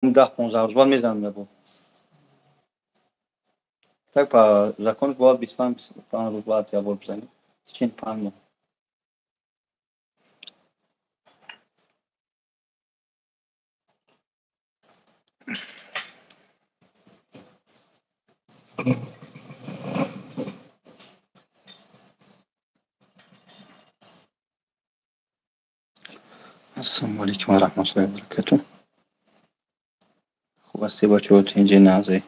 10-15 рӯз баъд мезанам ябо. Так по закону бояд 25 рӯз баъд ябор бизанем. Течение 5 моҳ. Ассалому алайкум ва раҳматуллоҳи ва баракатуҳ. Хуб ҳастӣ, бачаҳо, тинҷи, нағзе?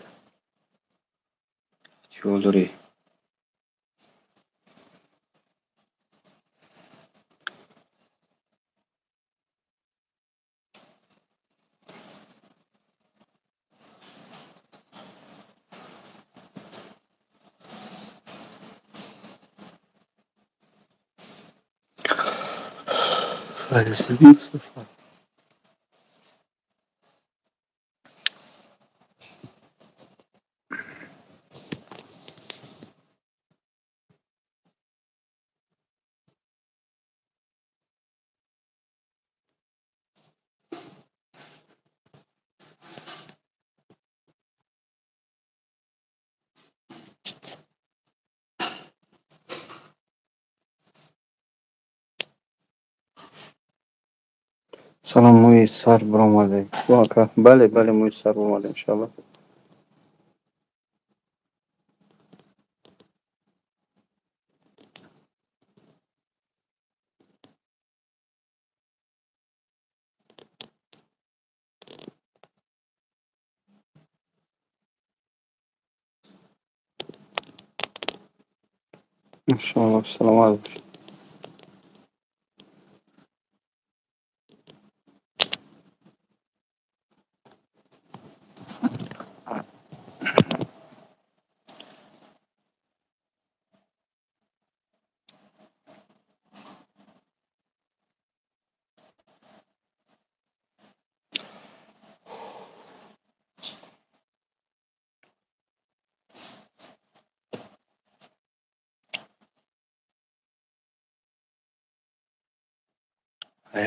Чӣ ҳол дорӣ? Салом, мӯи сар баромаде. Ака, бале, бале, мӯи сар баромаде, иншоалло. Иншоалло, саломат бош.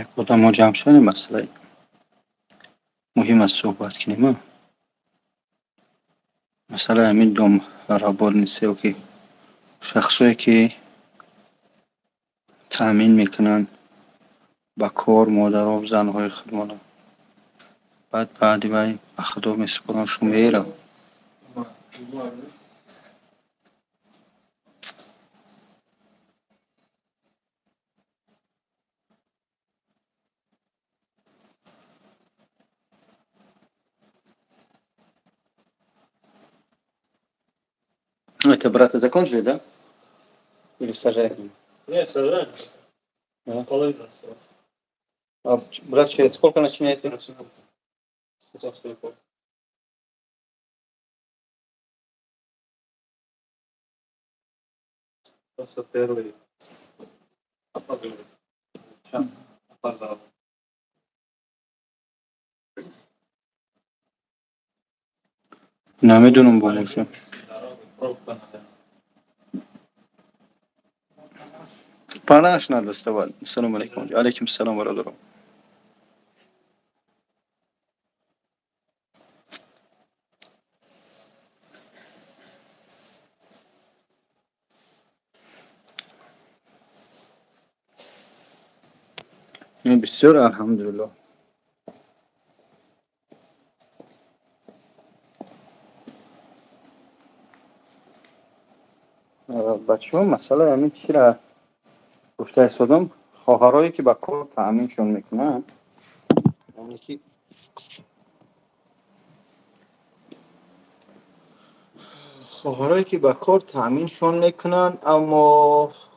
Як одамо ҷамъ шавем, масъалаи муҳим аст, суҳбат кунем. Масъалаи ҳамин домработница ки шахсое ки таъмин мекунанд ба кор модаро, занҳои худмона, баъд баъди вай ба худо месупоранд, шумера. Это брата закончили, да? Или сажаем? Нет, сажаем. Да? Половина осталась. А, брат, через сколько начинаете? Начинаем. Просто первый опоздали. Сейчас опоздал. Намедонам, бобоша. Дорога, пробка, наверное. Панаш надо доставать. Ассалому алайкум. Алейкум салом, бародарам. Бисёр, алҳамдулиллоҳ. Бачаҳо, масъалаи ҳамин чира гуфта истодам, хоҳарое ки ба кор таъминшон мекунанд, яъне ки хоҳарое ки ба кор таъминшон мекунанд, аммо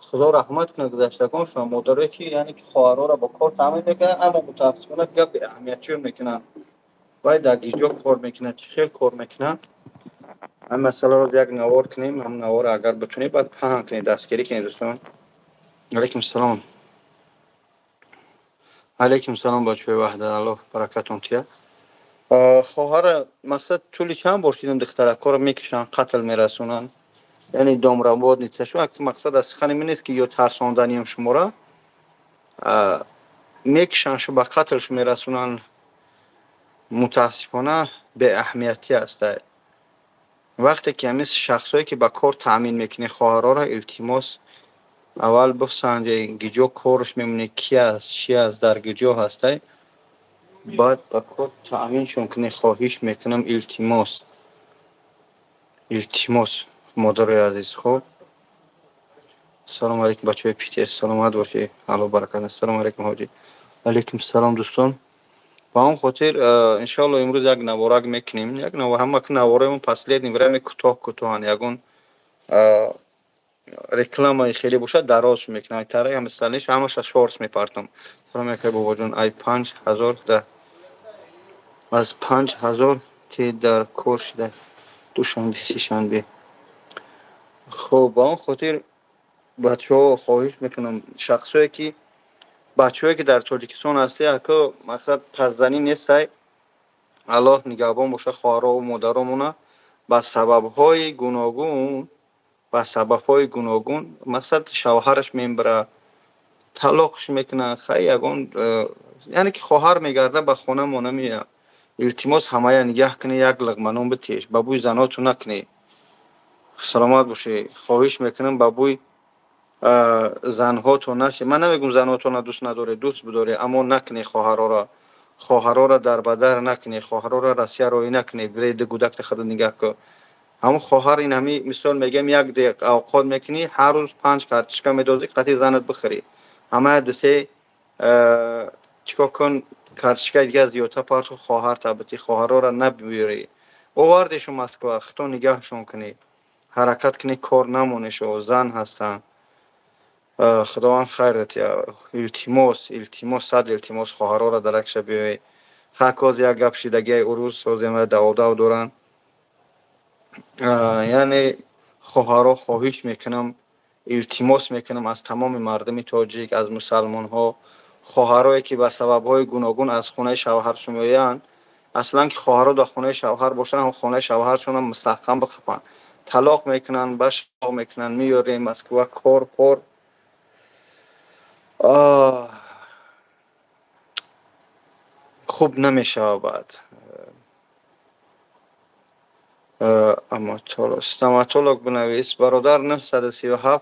худо раҳмат кунад гузаштагоншон, модарое ки, яъне ки хоҳарҳоро ба кор таъмин мекунанд, аммо мутаассифона гап беаҳамиятчиён мекунанд. Вай дар гиҷо кор мекунад, чӣ хел кор мекунад? Ҳамин масъаларо як навор кунем, ҳам наворро агар битунед, баъд паҳн кунед, дастгирӣ кунед, дӯстон. Алайкум салом. Алайкум салом, бачаҳои Ваҳдат, Аллоҳ баракатон тиҳад. Хоҳара мақсад тӯли чанд бор шидам, духтаракҳоро мекушанд, қатл мерасонанд. Яъне домработница шу мақсад аз сухани ман нест ки ё тарсонданиам шуморо. Мекушанд шу, ба қатлшу мерасонанд. Мутаассифона, беаҳамиятӣ ҳастай. Вақте ки ҳамин шахсое ки ба кор таъмин мекунӣ хоҳарҳоро, илтимос, аввал бисанҷе, гиҷо корш мемонӣ, ки аст, чи аст, дар гиҷо ҳастай, баъд ба кор таъминшон кунӣ. Хоҳиш мекунам, илтимос, илтимос, модарои азиз. Хуб, салому алейкум, бачаҳои Питер, саломат бошед, Алло баракат. Ассалому алейкум, ҳоҷӣ. Алейкум салом, дӯстон. Ба он хотир, иншоалло, имрӯз як наворак мекунем, як навор. Ҳама навораи последний время кӯтоҳ кӯтоҳанд, ягон рекламаи хеле бошад, дароз мекунам, тараи ҳамисталиш ҳамаша шортс мепартам. Салом якай, бобоҷон. Ай 5000 да аз 5000 ки дар кор шида душанбе, сешанбе. Хуб, ба он хотир, бачаҳо, хоҳиш мекунам, шахсое ки, бачаҳое ки дар Тоҷикистон ҳастӣ, ако мақсад паззанӣ нестай, Аллоҳ нигаҳбон боша хоҳарову модаромона. Ба сабабҳои гуногун, ба сабабҳои гуногун, мақсад, шавҳараш мебара, талоқш мекунад, хай, ягон яъне ки хоҳар мегарда, ба хона мона меяд. Илтимос, ҳамая нигаҳ кунӣ, як луқма нон битеш, ба бӯи заноту накунӣ. Саломат бошӣ. Хоҳиш мекунам, ба бӯи занҳото нашед. Ман намегӯм занҳотона дӯст надоред, дӯст бидоред, аммо накунед хоҳарора, хоҳарора дарбадар накунед, хоҳарора Россия роҳӣ накунед. Биреди гудакта худа нигаҳ кун. Ҳамон хоҳар ин ҳами мисол мегӯям, як дег авқот мекунӣ, ҳар рӯз панҷ картишка медозӣ, қатъи занат бихӯрӣ. Ҳамая дисе чикор кун, картишкаи дига зиёдтар парту, хоҳарта битӣ, хоҳарора набиёрӣ. Овардешу Москва, худто нигаҳшон кунед, ҳаракат кунед, кор намонешо, зан ҳастанд. Худованд хайр диҳад. Илтимос, илтимос, сад илтимос, хоҳарора даракша биёед. Хакоз як гап шидагиай урӯз ҳозир даводав доранд. Яъне, хоҳаро, хоҳиш мекунам, илтимос мекунам аз тамоми мардуми тоҷик, аз мусалмонҳо, хоҳарое ки ба сабабҳои гуногун аз хонаи шавҳаршон меоянд. Аслан ки хоҳаро дар хонаи шавҳар бошанд, ҳам хонаи шавҳаршонам мустаҳкам бихапанд. Талоқ мекунанд, башоқ мекунанд, меёрем Москва, кор пор хуб намешавад. Баъд стоматолог бинавис, бародар: 937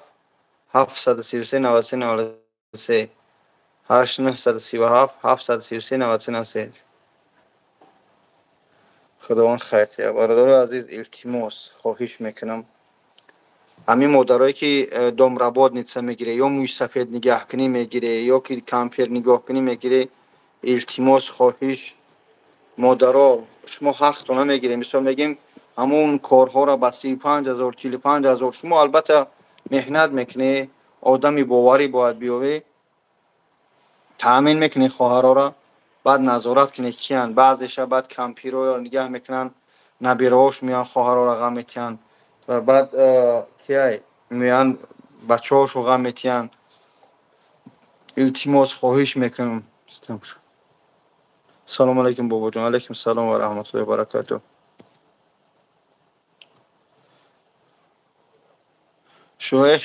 733 93 93, 8 937 733 93 93. Худованд хайр диҳад. Бародари азиз, илтимос, хоҳиш мекунам, ҳамин модарое ки домработница мегире ё мӯйсафед нигаҳкунӣ мегире ё ки кампир нигоҳкунӣ мегире, илтимос, хоҳиш, модаро, шумо ҳақтро намегирем. Мисол мегем, ҳамон корҳоро ба 35 000, 45 000 шумо албатта меҳнат мекунӣ, одами боварӣ бояд биёвӣ, таъмин мекунӣ хоҳарора, баъд назорат кунӣ киянд. Баъзеша баъд кампироро нигаҳ мекунанд, набираҳош меоянд, хоҳарора ғам метиҳанд, ва баъд кияй меоянд, бачаҳошо ғам метиҳанд. Илтимос, хоҳиш мекунам. Салому алайкум, бобоҷон. Алайкум салом ва раҳматуллоҳи баракатуҳ.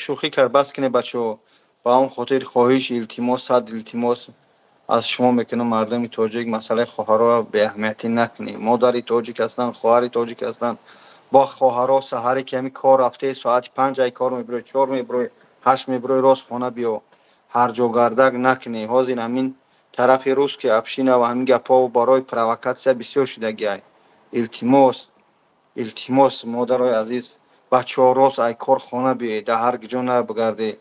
Шӯхӣ кард, бас кунед, бачаҳо. Ба он хотир, хоҳиш, илтимос, сад илтимос аз шумо мекунам, мардуми тоҷик, масъалаи хоҳарро беаҳамиятӣ накунед. Модари тоҷик ҳастанд, хоҳари тоҷик ҳастанд. Бо хоҳарҳо саҳаре ки ҳамин кор рафтаи, соати 5 ай кор мебирои, 4 мебирои, 8 мебирои, рост хона биё, ҳарҷогардак накунӣ. Ҳозир ҳамин тарафи русский община ва ҳамин гапҳо барои провокатсия бисёр шудагиай. Илтимос, илтимос, модарои азиз, бачаҳо, рост ай кор хона биёед, дар ҳар ҷо набигардед.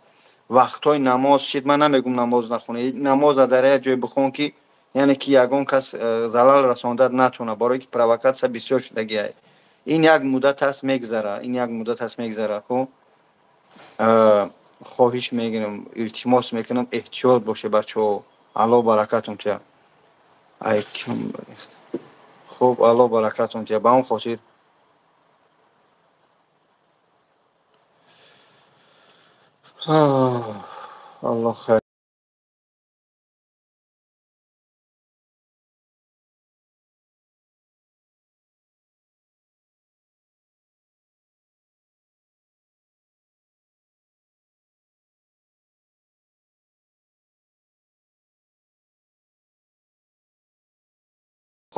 Вақтҳои намоз шид, ман намегум намоз нахонед, намоза дар як ҷой бихон, ки яъне ки ягон кас залал расонда натавонад, барое ки провокатсия бисёр шудагиай. Ин як муддат аст, мегзара, ин як муддат аст, мегзара. Хуб, хоҳиш мегирам, илтимос мекунам, эҳтиёт бошед, бачаҳо. Алло баракатон тия. Ай кам. Хуб, Алло баракатон тия. Ба он хотир, Алло хайр.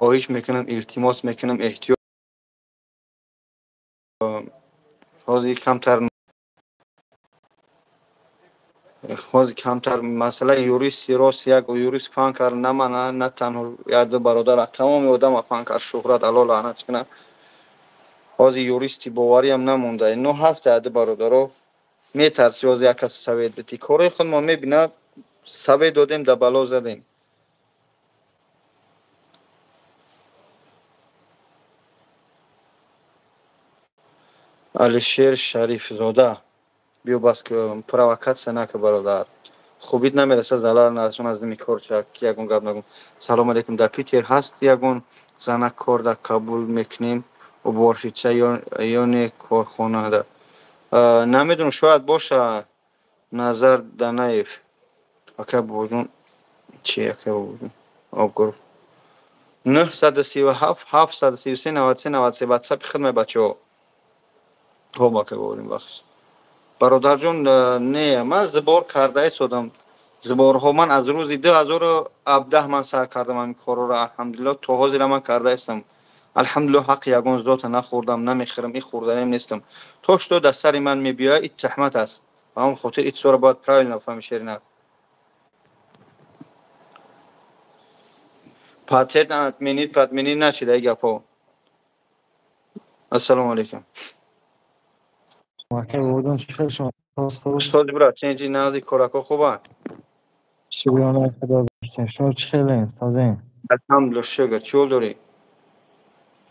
Хоҳиш мекунам, илтимос мекунам, эҳтиёт. Ҳозир камтар масъалаи юристи рост, як юрист паҳн кард, на ман, на танҳо як ду бародар, тамоми одама паҳн кард, шӯҳрат Аллоҳ лаънат кунад. Ҳозир юристи бовариам намонда. Ино ҳаст як ду бародаро, метарси ҳозир як кас совет битӣ. Корои худмон мебинад, совет додем, да бало задем. Алишер Шарифзода, биё бас ки провокатсия нака, бародар. Хубит намераса, залал нарасон аз ними кор ки ягон гап нагум. Салом алейкум, дар Питер ҳаст ягон занак кор да қабул мекунем, уборщица ё не корхонада? Намедонам, шояд боша. Назар Данаев. Ака бобоҷон, чи ака бобоҷон? Обгур. 937 733 93 93 WhatsApp хидмат бачаҳо. Хоб ака бобоҷон, бахш. Бародарҷон, не, ман зибор карда истодам. Зиборҳо ман аз рӯзи 2017 ман сар кардам ҳамин корро, алҳамдулиллоҳ, то ҳозира ман карда истам. Алҳамдулиллоҳ, ҳаққи ягон зота нахӯрдам, намехӯрам, ин хӯрданем нестам. То что дар сари ман мебиёяд, ин таҳмат аст. Ба ҳамон хотир ин чизҳоро бояд правильно фаҳми, Шеринак. Патент отменить, отменить нашида ин гапҳо. Ассалому алайкум. Устоди брат, ченҷи нази корако хуба? Шукрона Худо бошем. Шумо чӣ хелен, созем? Алҳамдулиллоҳ, шукр. Чӣ ҳол дорӣ?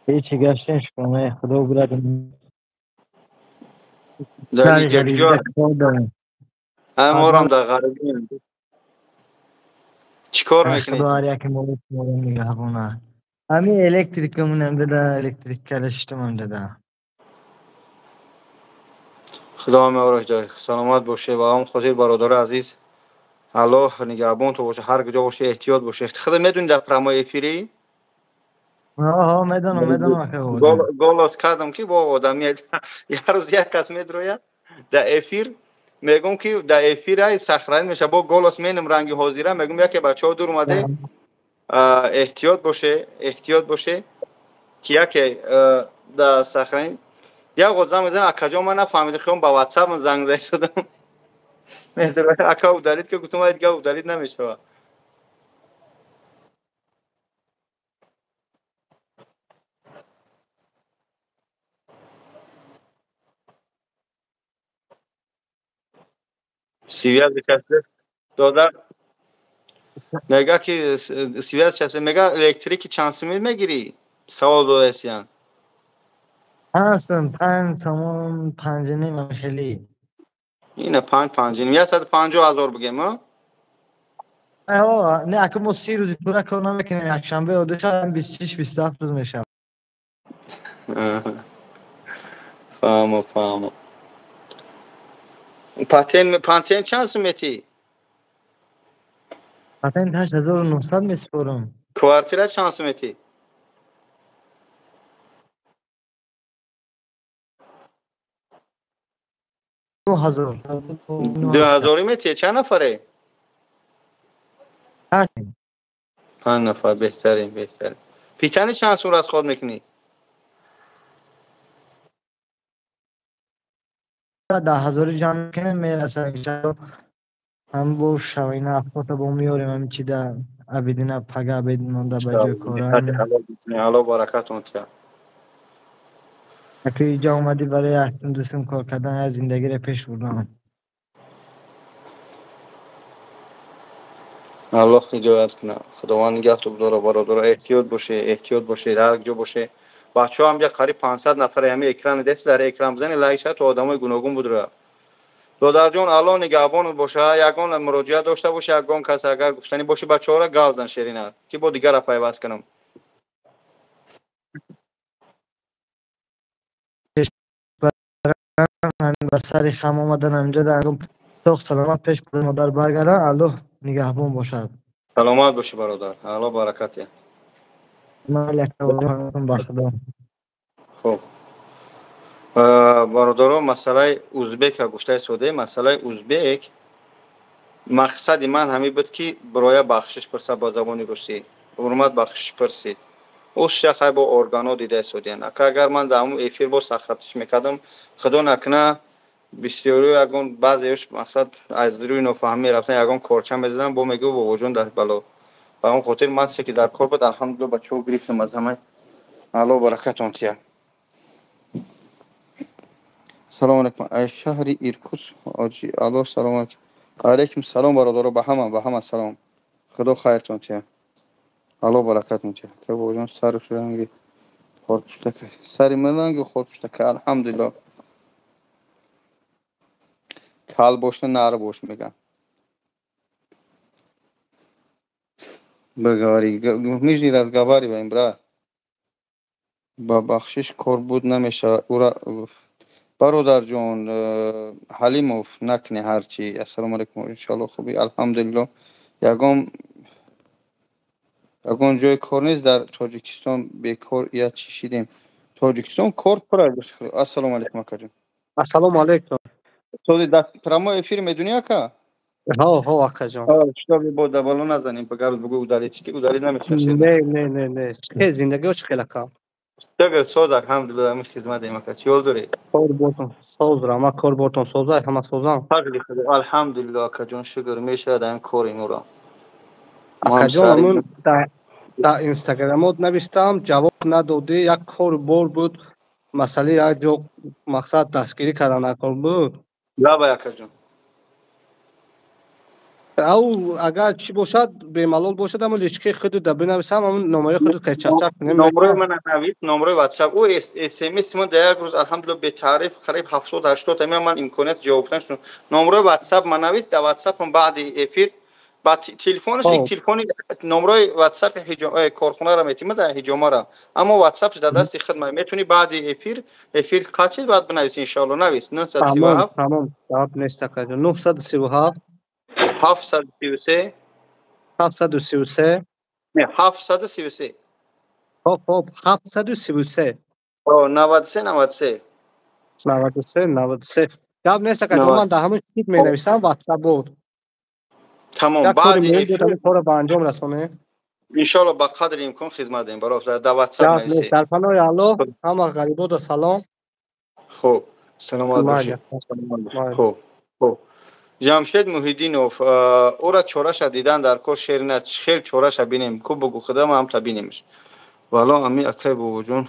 Ҳечи гаштем, шукронаи Худо брат. Дар ҷо морам дар ғарибӣ. Чӣ кор мекунӣ? Худо ҳар яке моро нигаҳбона. Ҳамин электрикамонам дада, электрик калаштамам дада. Худо ҳамаро ҳидоят, саломат боше. Ва ҳам хотир бародари азиз, Аллоҳ нигаҳбон ту боше, ҳар куҷо боше эҳтиёт боше. Худо медонӣ дар прямой эфири? Ҳо, медонам, медонам ака. Голос кардам ки бо одами як рӯз як кас медрояд дар эфир, мегӯм ки дар эфир ай сахранӣ меша, бо голос менам ранги ҳозира, мегӯм яке бачаҳо дур омаде, эҳтиёт боше, эҳтиёт боше, ки яке дар сахранӣ як ғод занг мезанам, акаҷон ман нафаҳмидам, хиём ба WhatsApp занг зада шудам. Ака удалить ки, гуфтам ай дига удалить намешавад. Связь часбест додар мега ки связь часбест, мега электрики чанд сумӣ мегирӣ? Савол додаистиян. Ҳастам 5 сомон, 5.5 хеле. Ина 5, 5.5, 150 ҳазор бигем, а? Ҳо, не, ака мо 30 рӯзи пурра кор намекунем, якшанбе одиша 26, 27 рӯз мешавад. Фаҳмо, фаҳмо. Патент чанд сум метӣ? Патент 8900 месупорам. Квартира чанд сум метӣ? 2000. 2000 метӣ? Чанд нафаре? 5 нафар, беҳтарин, беҳтарин. Питани чанд сум расход мекунӣ? 10,000 ҷамъ мекунем, мерасад иншалло. Ҳам бо шавина афота бо меорем, ҳам чи да абидина пага абид монда ба ҷои кора. Аллоҳ баракатон тиҳад. Аки иҷа омадӣ барои якум дусум кор кардан, як зиндагиро пеш бурдан. Аллоҳ ҳидоят кунад. Худованд нигаҳтон бидорад, бародаро. Эҳтиёт боше, эҳтиёт боше, ҳар ҷо боше. Бачаҳо ҳам ҷа қариб 500 нафар ҳамин экран дест, дар экран бизанед, лайк шавад, то одамои гуногун будра. Додарҷон, Аллоҳ нигаҳбонат боша, ягон муроҷиат дошта боша, ягон кас агар гуфтанӣ боше, бачаҳоро гав зан, Шерина, ки бо дигарро пайваст кунам. Ба сари хам омадан ҳаминҷо дар тоқ саломат пеш модар баргардан, Аллоҳ нигаҳбон бошад. Саломат бошӣ, бародар. Аллоҳ баракат диҳад. Ба Худо. Хуб. Бародаро, масъалаи узбека гуфтаи соде, масъалаи узбек мақсади ман ҳамин буд ки бироя бахшиш пурсад ба забони русӣ. Ҳурмат бахшиш пурсид. Ӯ хай бо органо дида истодиян. Ака, агар ман дар ҳамун эфир бо сахратиш мекардам, худо накуна, бисёриё ягон баъзеёш мақсад аз рӯи нофаҳмӣ рафтан, ягон корча мезадан, бо мегӯ бобоҷон дар бало. Ба он хотир ман се ки дар кор буд, алҳамдулилла, бачаҳо гирифтам аз ҳамаи. Алло баракатон тия. Салому алайкум. Аз шаҳри Иркутск Оҷи. Алло, салому алайкум. Алайкум салом, бародаро, ба ҳама салом. Худо хайртон тия. Алло баракатон тия. Ка бобоҷон, сару ранги хорпуштака. Сари ман ранги хорпуштака, алҳамдулилла. Кал бош, нар бош меган. Б говори. Мы же не разговариваем, брат. Ба бахшиш, кор буд, намешавад. Ура бародарҷон Ҳалимов, накне ҳарчи. Ассалому алайкум, иншоалло хуби, алҳамдулилло. Ягон ҷои кор нест дар Тоҷикистон, бекор я чӣ шидем. Тоҷикистон кор пур. Ассалому алайкум, акаҷон. Ассалому алайкум. Сози дар прямой эфир медунӣ, ака? Ҳо, акаҷон. Чтобы бо дабало назанем, пагар бугӯ удалить, ки удалить намешавад. Не, не, не, не. Чӣ зиндагиҳо, чӣ хел, ака? Шукр, соз, алҳамдулилла, ҳамин хизматем, ака. Чӣ ҳол дорӣ? Кор бортон соз, рама, кор бортон соза, ҳама созам. Фазли худо, алҳамдулилла, акаҷон, шукр, мешавад ҳамин кори моро. Акаҷон, ҳамун дар инстаграмот навиштам, ҷавоб надодӣ. Як кор бор буд, масъалаи як ҷо мақсад дастгирӣ кардан дар кор буд. Лабай, акаҷон. Ау, агар чӣ бошад, бемалол бошад, ҳамун личкаи худу да бинависам, ҳамун номари худу чақчақ кунем. Номрои мана навис, номрои ватсап. Ӯ смс ман дар як рӯз, алҳамдулилла, бетаъриф қариб 70-80 ама ман имконият ҷавоб додан. Номрои ватсап ман навис, дар ватсапам баъди эфир ба телефонаш, телефони номрои ватсапи корхонаро метима, дар ҳиҷомара, аммо ватсапш дар дасти худ метавонӣ баъди эфир қатъ шид, баъд бинавис, иншоалло. Навис: 937. Тамом, ҷавоб нест, акаҷон. 937. 733. 733. Не, 733. Хоб, 733. 93 93. 93 93. Гап нест, акаҷон, ман дар ҳамон чиз менависам, ватсап буд. Тамом, баъди эфир корро ба анҷом расонем. Иншоалло, ба қадри имкон хизмат дем, бародар, дар ватсап нависед. Дар паноҳи Аллоҳ, ҳама ғарибода салом. Хуб, саломат бошед. Хуб, хуб. Ҷамшед Муҳиддинов, ӯра чораша дидан дар кор шерина, хел чораша бинем ку, бугу, худам ҳамта бинемш. Вало ами акай бобоҷон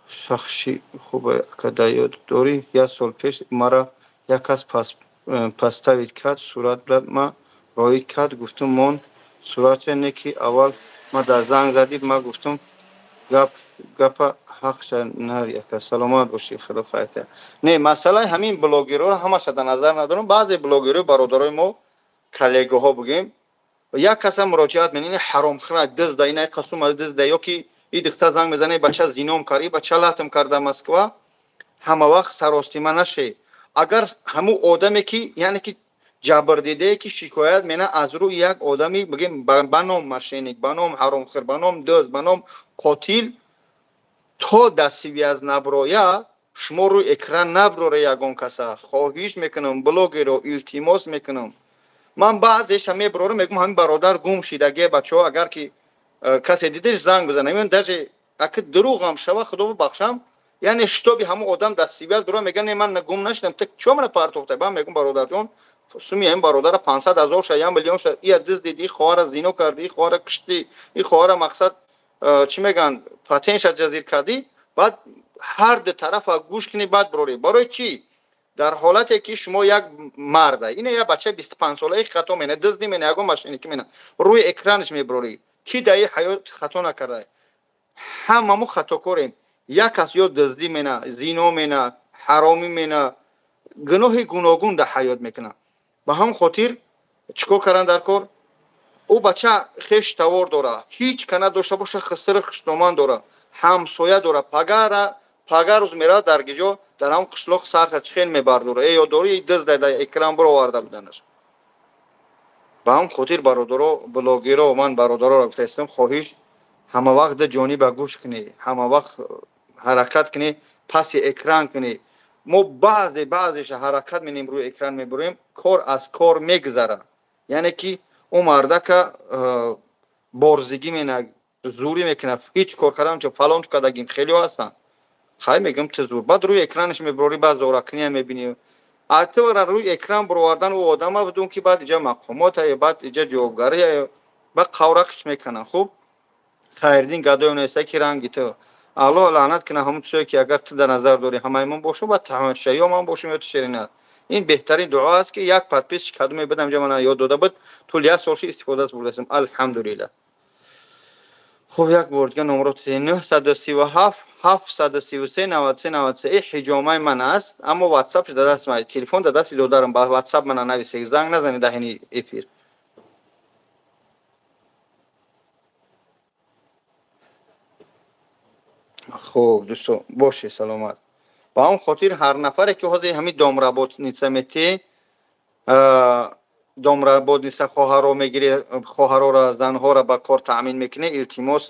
шахши хубе, ака, дар ёд дорӣ, як сол пеш мара як кас подставить кард, сурат ма роӣ кард, гуфтум мон суратша не, ки аввал ма дар занг задӣ, ма гуфтум гап гапа ҳақша нари, ака, саломат бошӣ, худо хайр. Не, масъалаи ҳамин блогерҳоро ҳамаша дар назар надорам. Баъзе блогерҳои бародарои мо, коллегаҳо бигем, як каса муроҷиат мене, ҳаромхӯра, дизда, ина қасум дизда, ё ки и духтар занг мезане, бача зином кард, и бача латм карда Москва. Ҳама вақт саростима наше. Агар ҳамун одаме ки, яъне ки ҷабрдидае ки шикоят мена, аз рӯи як одами, бигем, ба ном мошенник, ба ном ҳаромхӯр, ба ном дузд, ба ном қотил, то дастсивӣ аз наброя, шумо рӯи экран наброра ягон каса. Хоҳиш мекунам, блогеро илтимос мекунам. Ман баъзеша меброрам, мегӯм, ҳамин бародар гум шидаге, бачаҳо, агар ки касе дидеш, занг бизана. Даже аки дурӯғам шава, худо бубахшам, яъне чтобы ҳамон одам дастсивият бура, мегӯян, не, ман гум нашидам, ту чо мана партохта? Ман мегӯм, бародарҷон, суми ҳамин бародара 500 000 ша, 1 миллион ша, ия дуздиди, и хоҳара зино кардӣ, и хоҳара куштӣ, и хоҳара мақсад чӣ мегӯянд, патентша ҷазир кардӣ. Баъд ҳар ду тарафа гӯш кунӣ, баъд бирорӣ. Барои чӣ? Дар ҳолате ки шумо як марда, ина як бачаи 25-солаи хато мена, дуздӣ мена, ягон мошенникӣ мена, рӯи экранаш мебирорӣ. Ки дар ин ҳаёт хато накарда? Ҳамамо хатокорем. Як кас ё дуздӣ мена, зино мена, ҳаромӣ мена, гуноҳи гуногун дар ҳаёт мекунад. Ба ҳамон хотир чӣ кор кардан дар кор? Ӯ бача хеш тавор дора, ҳеҷ ка надошта боша, хисри хуштоман дора, ҳамсоя дора. Пагара пага рӯз меравад дар гиҷо, дар ҳамон қишлоқ сарша чӣ хел мебардора? Э, ёддорӣ, дузда дар экран бироварда буданаш. Ба ҳамон хотир, бародаро, блогеро, ман бародароро гуфта истам, хоҳиш, ҳама вақт ду ҷониба гӯш кунӣ, ҳама вақт ҳаракат кунӣ, паси экран кунӣ. Мо баъзе баъзеша ҳаракат менем, рӯи экран мебурем, кор аз кор мегузара, яъне ки ӯ мардака борзигӣ мена. Зӯрӣ мекунад, ҳеҷ кор карда наметавонад, фалон кардагим, хелеҳо ҳастанд. Хай мегӯям ту зур. Баъд рӯи экранаш мебурорӣ, баъд зоракунӣ мебинӣ. А тура рӯи экран буровардан ӯ одама будум ки баъд иҷа мақомот, баъд иҷа ҷавобгарӣ, баъд қаврақш мекунанд. Хуб, Хайриддин Гадоев неста ки ранги ту. Аллоҳ лаънат кунад ҳамон чизое ки агар ту дар назар дорӣ ҳамаи мо бошем, баъд ё ман бошем ё ту Шерина. Ин беҳтарин дуо аст ки як подписчик кадоме будам инҷа мана ёд дода буд, тӯли як сол ши истифода бурдастем. Алҳамдулиллаҳ. Хуб, як бор дига номро 937 733 93 93. Ин ҳиҷомаи ман аст, аммо WhatsApp дар дасти ман, телефон дар дасти додарам. Ба WhatsApp мана нависед, занг назанед дар ҳини эфир. Хуб дӯсто, бошед саломат. Ба он хотир ҳар нафаре ки ҳозир ҳамин домработница метӣ, домработница хоҳарро мегирӣ, хоҳарора, занҳоро ба кор таъмин мекунӣ, илтимос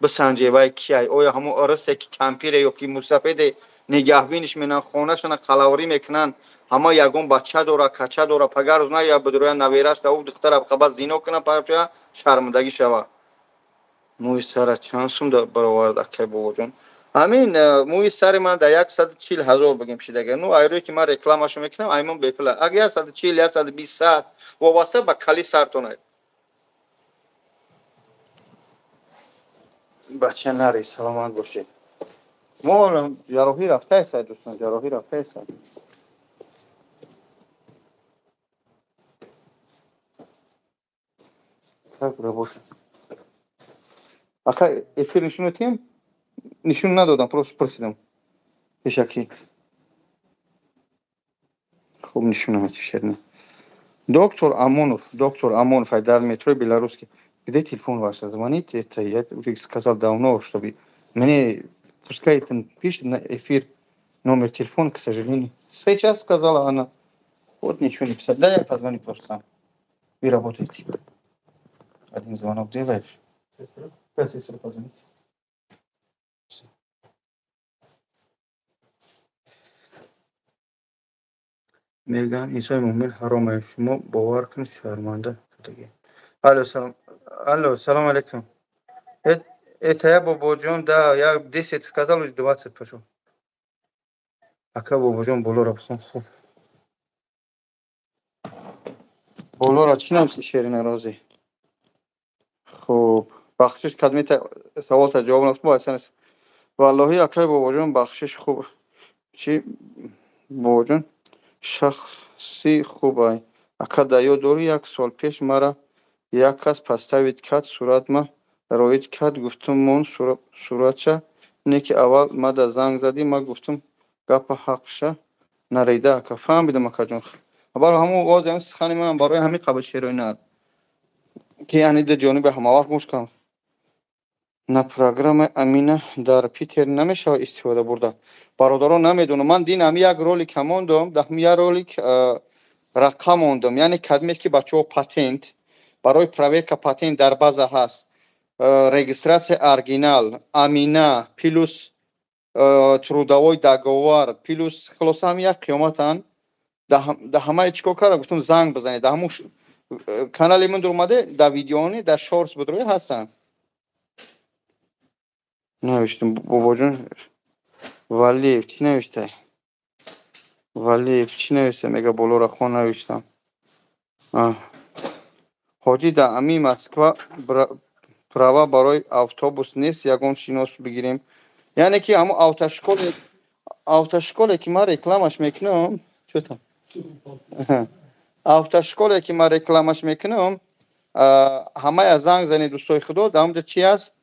бисанҷе вай кияй. Оё ҳамон ырысе ки кампире ё ки мусафеде нигаҳбиниш менан, хонашона қалаврӣ мекунанд, ҳама ягон бача дора, кача дора, пагар рӯз наояд бидуроя навераш да ӯ духтара қабат зино кунад, партоя шармандагӣ шава. Мӯи сара чанд сум баровард акай бобоҷон? Ҳамин мӯи сари ман дар 140 000 бигем шидага. Ну айрӯе ки ман рекламашо мекунам, аймон бепула. Агар 140, 120, 100 вобаста ба кали сартона. Бача нари, саломат бошед. Мо ҷарроҳӣ рафтаест, дӯстон, ҷарроҳӣ рафтаест. Как работает? Ака эфир нишон медиҳем? Нишон надодам, просто пурсидам. Пешакӣ. Хуб нишон намедиҳем шерина. Доктор Амонов, доктор Амонов, дар метрои Белорусский. Где телефон ваш? Звоните, это я уже сказал давно, чтобы мне, пускай это пишет на эфир номер телефона, к сожалению. Сейчас сказала она. Вот ничего не писать. Да, я позвоню просто сам. Вы работаете. Один звонок делаешь. Сестра? Да, сестра, позвоните. Мегӯянд инсони мӯмин ҳаром аст. Шумо бовар кунед, шарманда шудагӣ. Алло, салом. Алло, салом алейкум. Это я, Бобоҷон, да, я 10 сказал, уже 20 пошел. Ака Бобоҷон, болоро бихон, хуб. Болоро чӣ нависи Шерина розӣ? Хуб, бахшиш кадмита саволта ҷавоб нафтум, асан. Валлоҳи акай Бобоҷон, бахшиш хуб. Чӣ Бобоҷон? Шахси хубай. Ака дар ёд дорӣ, як сол пеш мара як кас поставить кард, суратма роид кард, гуфтум мон суратша, не ки аввал мада занг задӣ, ма гуфтум гапа ҳақша нарида ака. Фаҳмидам акаҷон. Барои ҳамон оз ҳамин сухани ман барои ҳамин қабил шерои нар. Ки яъне дар ҷониби ҳамавақт гӯш кунам. На программаи Амина дар Питер намешавад истифода бурда. Бародарон намедонам. Ман дин ҳами як ролик мондам, дар ҳами як ролик рақам мондам. Яъне кадмест ки бачаҳо патент, барои проверка патент дар база ҳаст. Регистрация оригинал, Амина, плюс трудовой договор, плюс хулоса ҳами як қиёматан. Дар ҳамаи чӣ кор кардам? Гуфтам занг бизанед. Дар ҳамун канали ман дуромаде, дар видеони, дар шортс будрои ҳастанд. Навиштам Бобоҷон Валиев чӣ навишта? Валиев чӣ навишта? Мега болоро хон навиштам. Ҳоҷӣ дар ами Москва права барои автобус нест, ягон шинос бигирем. Яъне ки ҳамон автошколе ки ман рекламаш мекунам, чӣ там? Автошколе ки ман рекламаш мекунам, ҳамая занг занед дӯстои худо, дар онҷо чӣ аст?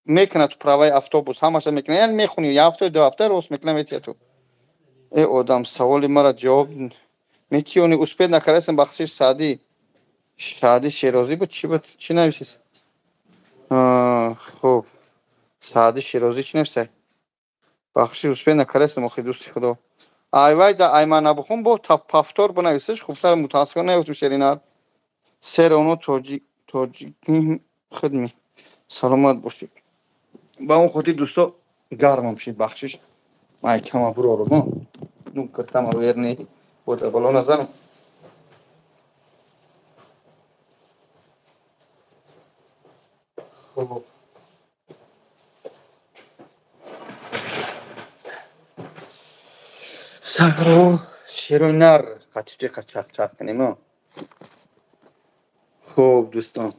Мекунад праваи автобус, ҳамаша мекунад. Яъне мехунӣ, як ҳафта, ду ҳафта рост мекунад, метиҳад ту. Э одам, саволи мара ҷавоб метиёни, успед накардастам, бахшиш Саъдӣ. Саъдӣ Шерозӣ буд, чӣ буд? Чӣ нависис? Хуб. Саъдӣ Шерозӣ чӣ нависа? Бахшиш успед накардастам, охи дӯсти худо. Ай вай да айман набухон бо повтор бинависиш, хубтар мутаассифона наёфтум Шерина. Сероно тоҷик тоҷик хидми. Саломат бошед. Ба он хотир дӯсто гармам шид, бахшиш. Ман кама бурорам. Ну киртама верни. Бода боло назанам. Пробовал. Сагро шерои нар қатиқа чақчақ кунем. Хуб, дӯстон,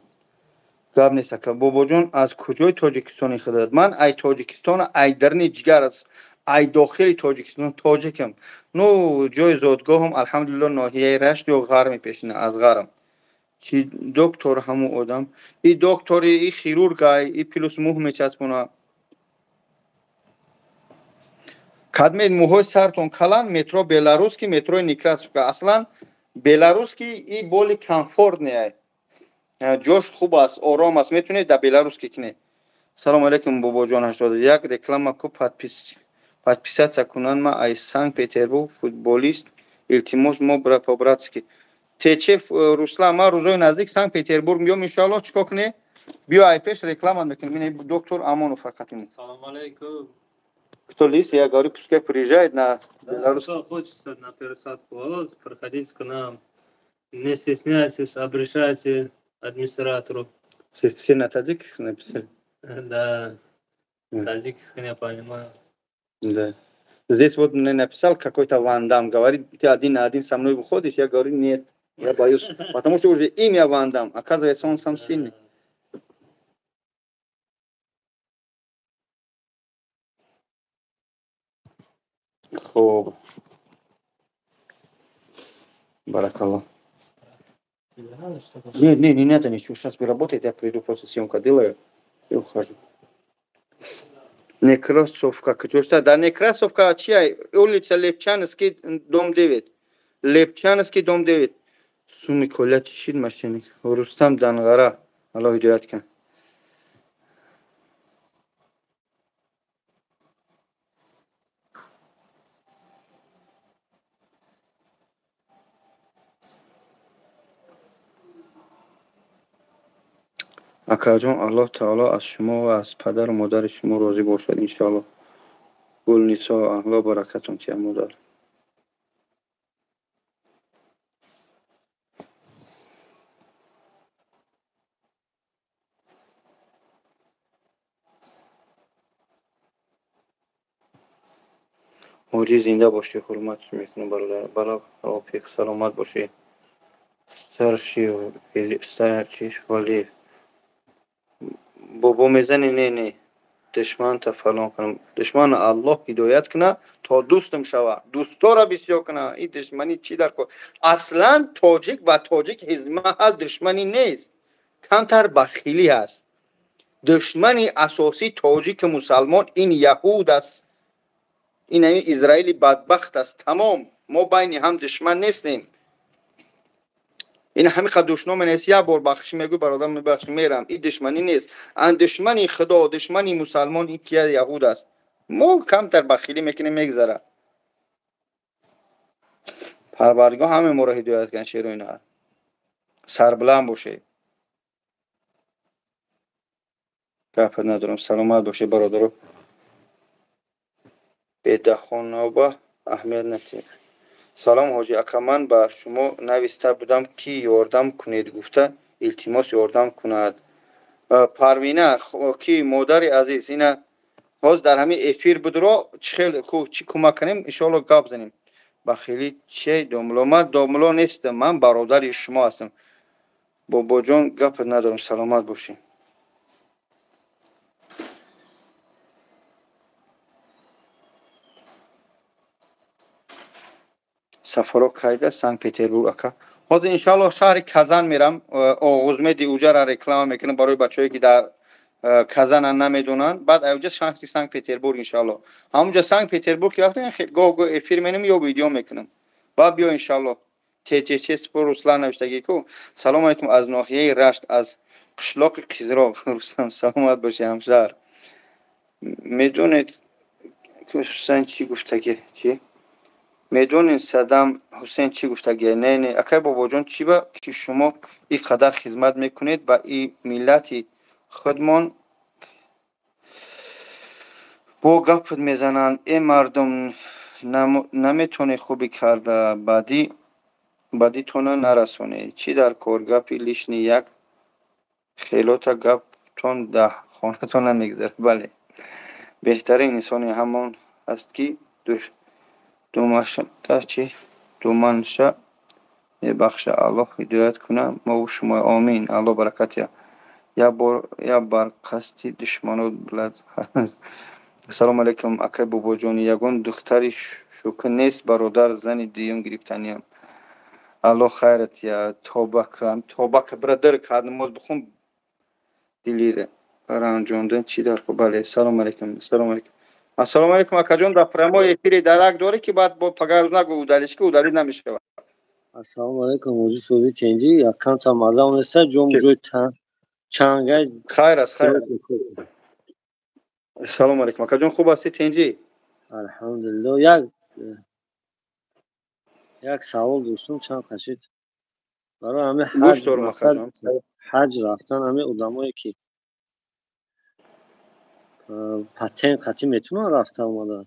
гап нест, ака. Бобоҷон, аз куҷои Тоҷикистони худат? Ман ай Тоҷикистон, ай дарни ҷигар аст, ай дохили Тоҷикистон, тоҷикам. Ну, ҷои зодгоҳам, алҳамдулилло, ноҳияи Рашт ё Ғарми пешина, аз Ғарм. Чи доктор ҳамун одам? И доктори, и хирург, ай и плюс мӯҳ мечаспона. Кадмед мӯҳои сартон калан, метро Беларусский, метрои Некрасовка. Аслан Беларусский и более комфортный ай. Ҷош хуб аст, ором аст, метавонед дар Беларусский кунед. Салом алейкум, бобоҷон 81, реклама ку, подписаться кунанд. Ма ай Санкт Петербург, футболист, илтимос, мо по-братски. Тече Руслан, ман рӯзои наздик Санкт Петербург миём, иншоаллоҳ. Чикор кунед? Биё, ай пеш реклама мекунем. Ин доктор Амонов фақат. Салом алейкум. Кто лис, я говорю, пускай приезжает на Да, Беларусь. Кто хочется на пересадку волос, проходите к нам. Не стесняйтесь, обращайте администратору. Все на таджикский написали? Да, таджикский не понимаю. Да. Здесь вот мне написал какой-то Ван Дам, говорит, ты один на один со мной выходишь? Я говорю, нет, я боюсь, потому что уже имя Ван Дам, оказывается, он сам сильный. Хоб. Баракаллах. Тебе надо что-то? Нет, нет, не надо ничего. Сейчас работает, я приду, просто съемка делаю и ухожу. Некрасовка, куҷоста? Дар Некрасовка чия? Улица Лепчанский, дом 9. Лепчанский, дом 9. Суми коля чишид машиник. Рустам Данғара. Аллоҳ ҳидоят кунад. Акаҷон, Аллоҳ таоло аз шумо ва аз падару модари шумо розӣ бошад, иншоаллоҳ. Гулнисо, Аллоҳ баракатон диҳад, модар. Ҳоҷӣ, зинда бошӣ, ҳурмат мекунам, бародар. Бала рафиқ, саломат бошӣ. Старший старший Валиев. Бобо мезани? Не, не. Душманта фалон кунам. Душмана Аллоҳ ҳидоят куна, то дӯстам шава. Дӯстора бисёр куна. И душманӣ чӣ дар кор? Аслан тоҷик ба тоҷик ҳизмаҳал душманӣ нест. Камтар бахилӣ ҳаст. Душмани асосии тоҷики мусалмон ин яҳуд аст. Ин ҳамин Израили бадбахт аст. Тамом. Мо байни ҳам душман нестем. Ин ҳамин қадр душно менависи, як бор бахшиш мегӯй, бародар, мебахши, мерам. Ин душманӣ нест. Ан душмани Худо, душмани мусалмон ин кия яҳуд аст. Мо камтар бахилӣ мекунем, мегзара. Парвардигор ҳаме моро ҳидоят кунад, шерои нар. Сарбуланд бошед. Гап надорам. Саломат бошед, бародаро. Бедахоноба аҳамият надиҳед. Салом, ҳоҷӣ ака, ман ба шумо нависта будам, ки ёрдам кунед гуфта, илтимос, ёрдам кунад. Парвина, ки модари азиз, ина ҳозир дар ҳамин эфир будро, чӣ хел чӣ кӯмак кунем, иншоалло гап занем. Бахилӣ че домло? Ман домло нестам, ман бародари шумо ҳастам. Бобоҷон, гап надорам, саломат бошед. Сафаро кайда Санкт Петербург, ака? Ҳозир иншоаллоҳ шаҳри Казан мерам, оғузмеди уҷара реклама мекунам барои бачаҳое ки дар Казана намедонанд. Баъд аҷа шаҳри Санкт Петербург иншоаллоҳ. Ҳамунҷа Санкт Петербург ки рафтем, гоҳ гоҳ эфир менем ё видео мекунам. Баъд биё иншоаллоҳ. ТЧЧ Спор Руслан навиштагӣ ку. Салом алейкум аз ноҳияи Рашт, аз қишлоқи Қизроқ. Рустам, саломат бошӣ, ҳамшаҳр. Медонед Ҳусайн чӣ гуфтагӣ? Чӣ? Медонед Саддам Ҳусейн чӣ гуфтагӣ? Не, не, акай бобоҷон, чӣ ба ки шумо ин қадар хизмат мекунед ба и миллати худмон бо гапат мезананд. Э мардум, наметонед хубӣ карда, бадитона нарасонед. Чӣ дар кор гапи лишний, як хелота гап Тон дар хонатон намегузарад. Бале, беҳтарин инсоне ҳамон ҳаст, ки думанша мебахша. Аллоҳ ҳидоят кунад мову шумо. Омин. Аллоҳ баракат диҳад. Я бар қасди душманот билад. Ассалому алайкум, акай бобоҷон. Ягон духтари шӯка нест, бародар, зани дуюм гирифтаниям. Аллоҳ хайрат диҳад. Тоба кун, тоба кун, бира дар кад намоз бихун, дили ранҷонда чӣ дар. Бале, ассалому алайкум, ассалому алайкум, ассалому алайкум, акаҷон. Дар прямой эфире дарак дорӣ, ки баъд бо пагар нагӯ удалиш, ки удалить намешавад. Ассалому алайкум, ҳоҷи Соди, тенҷӣ? Якамта маза онеста, ҷом ҷои чангай. Хайр аст, хайр. Ассалому алайкум, акаҷон, хуб ҳастӣ, тенҷӣ? Алҳамдулилло. Як савол доштум, чанд қашид барои ҳамин Гӯш дорум, акаҷон. Ҳаҷ рафтан, ҳамин одамое ки патент қатӣ метавонанд рафта омада?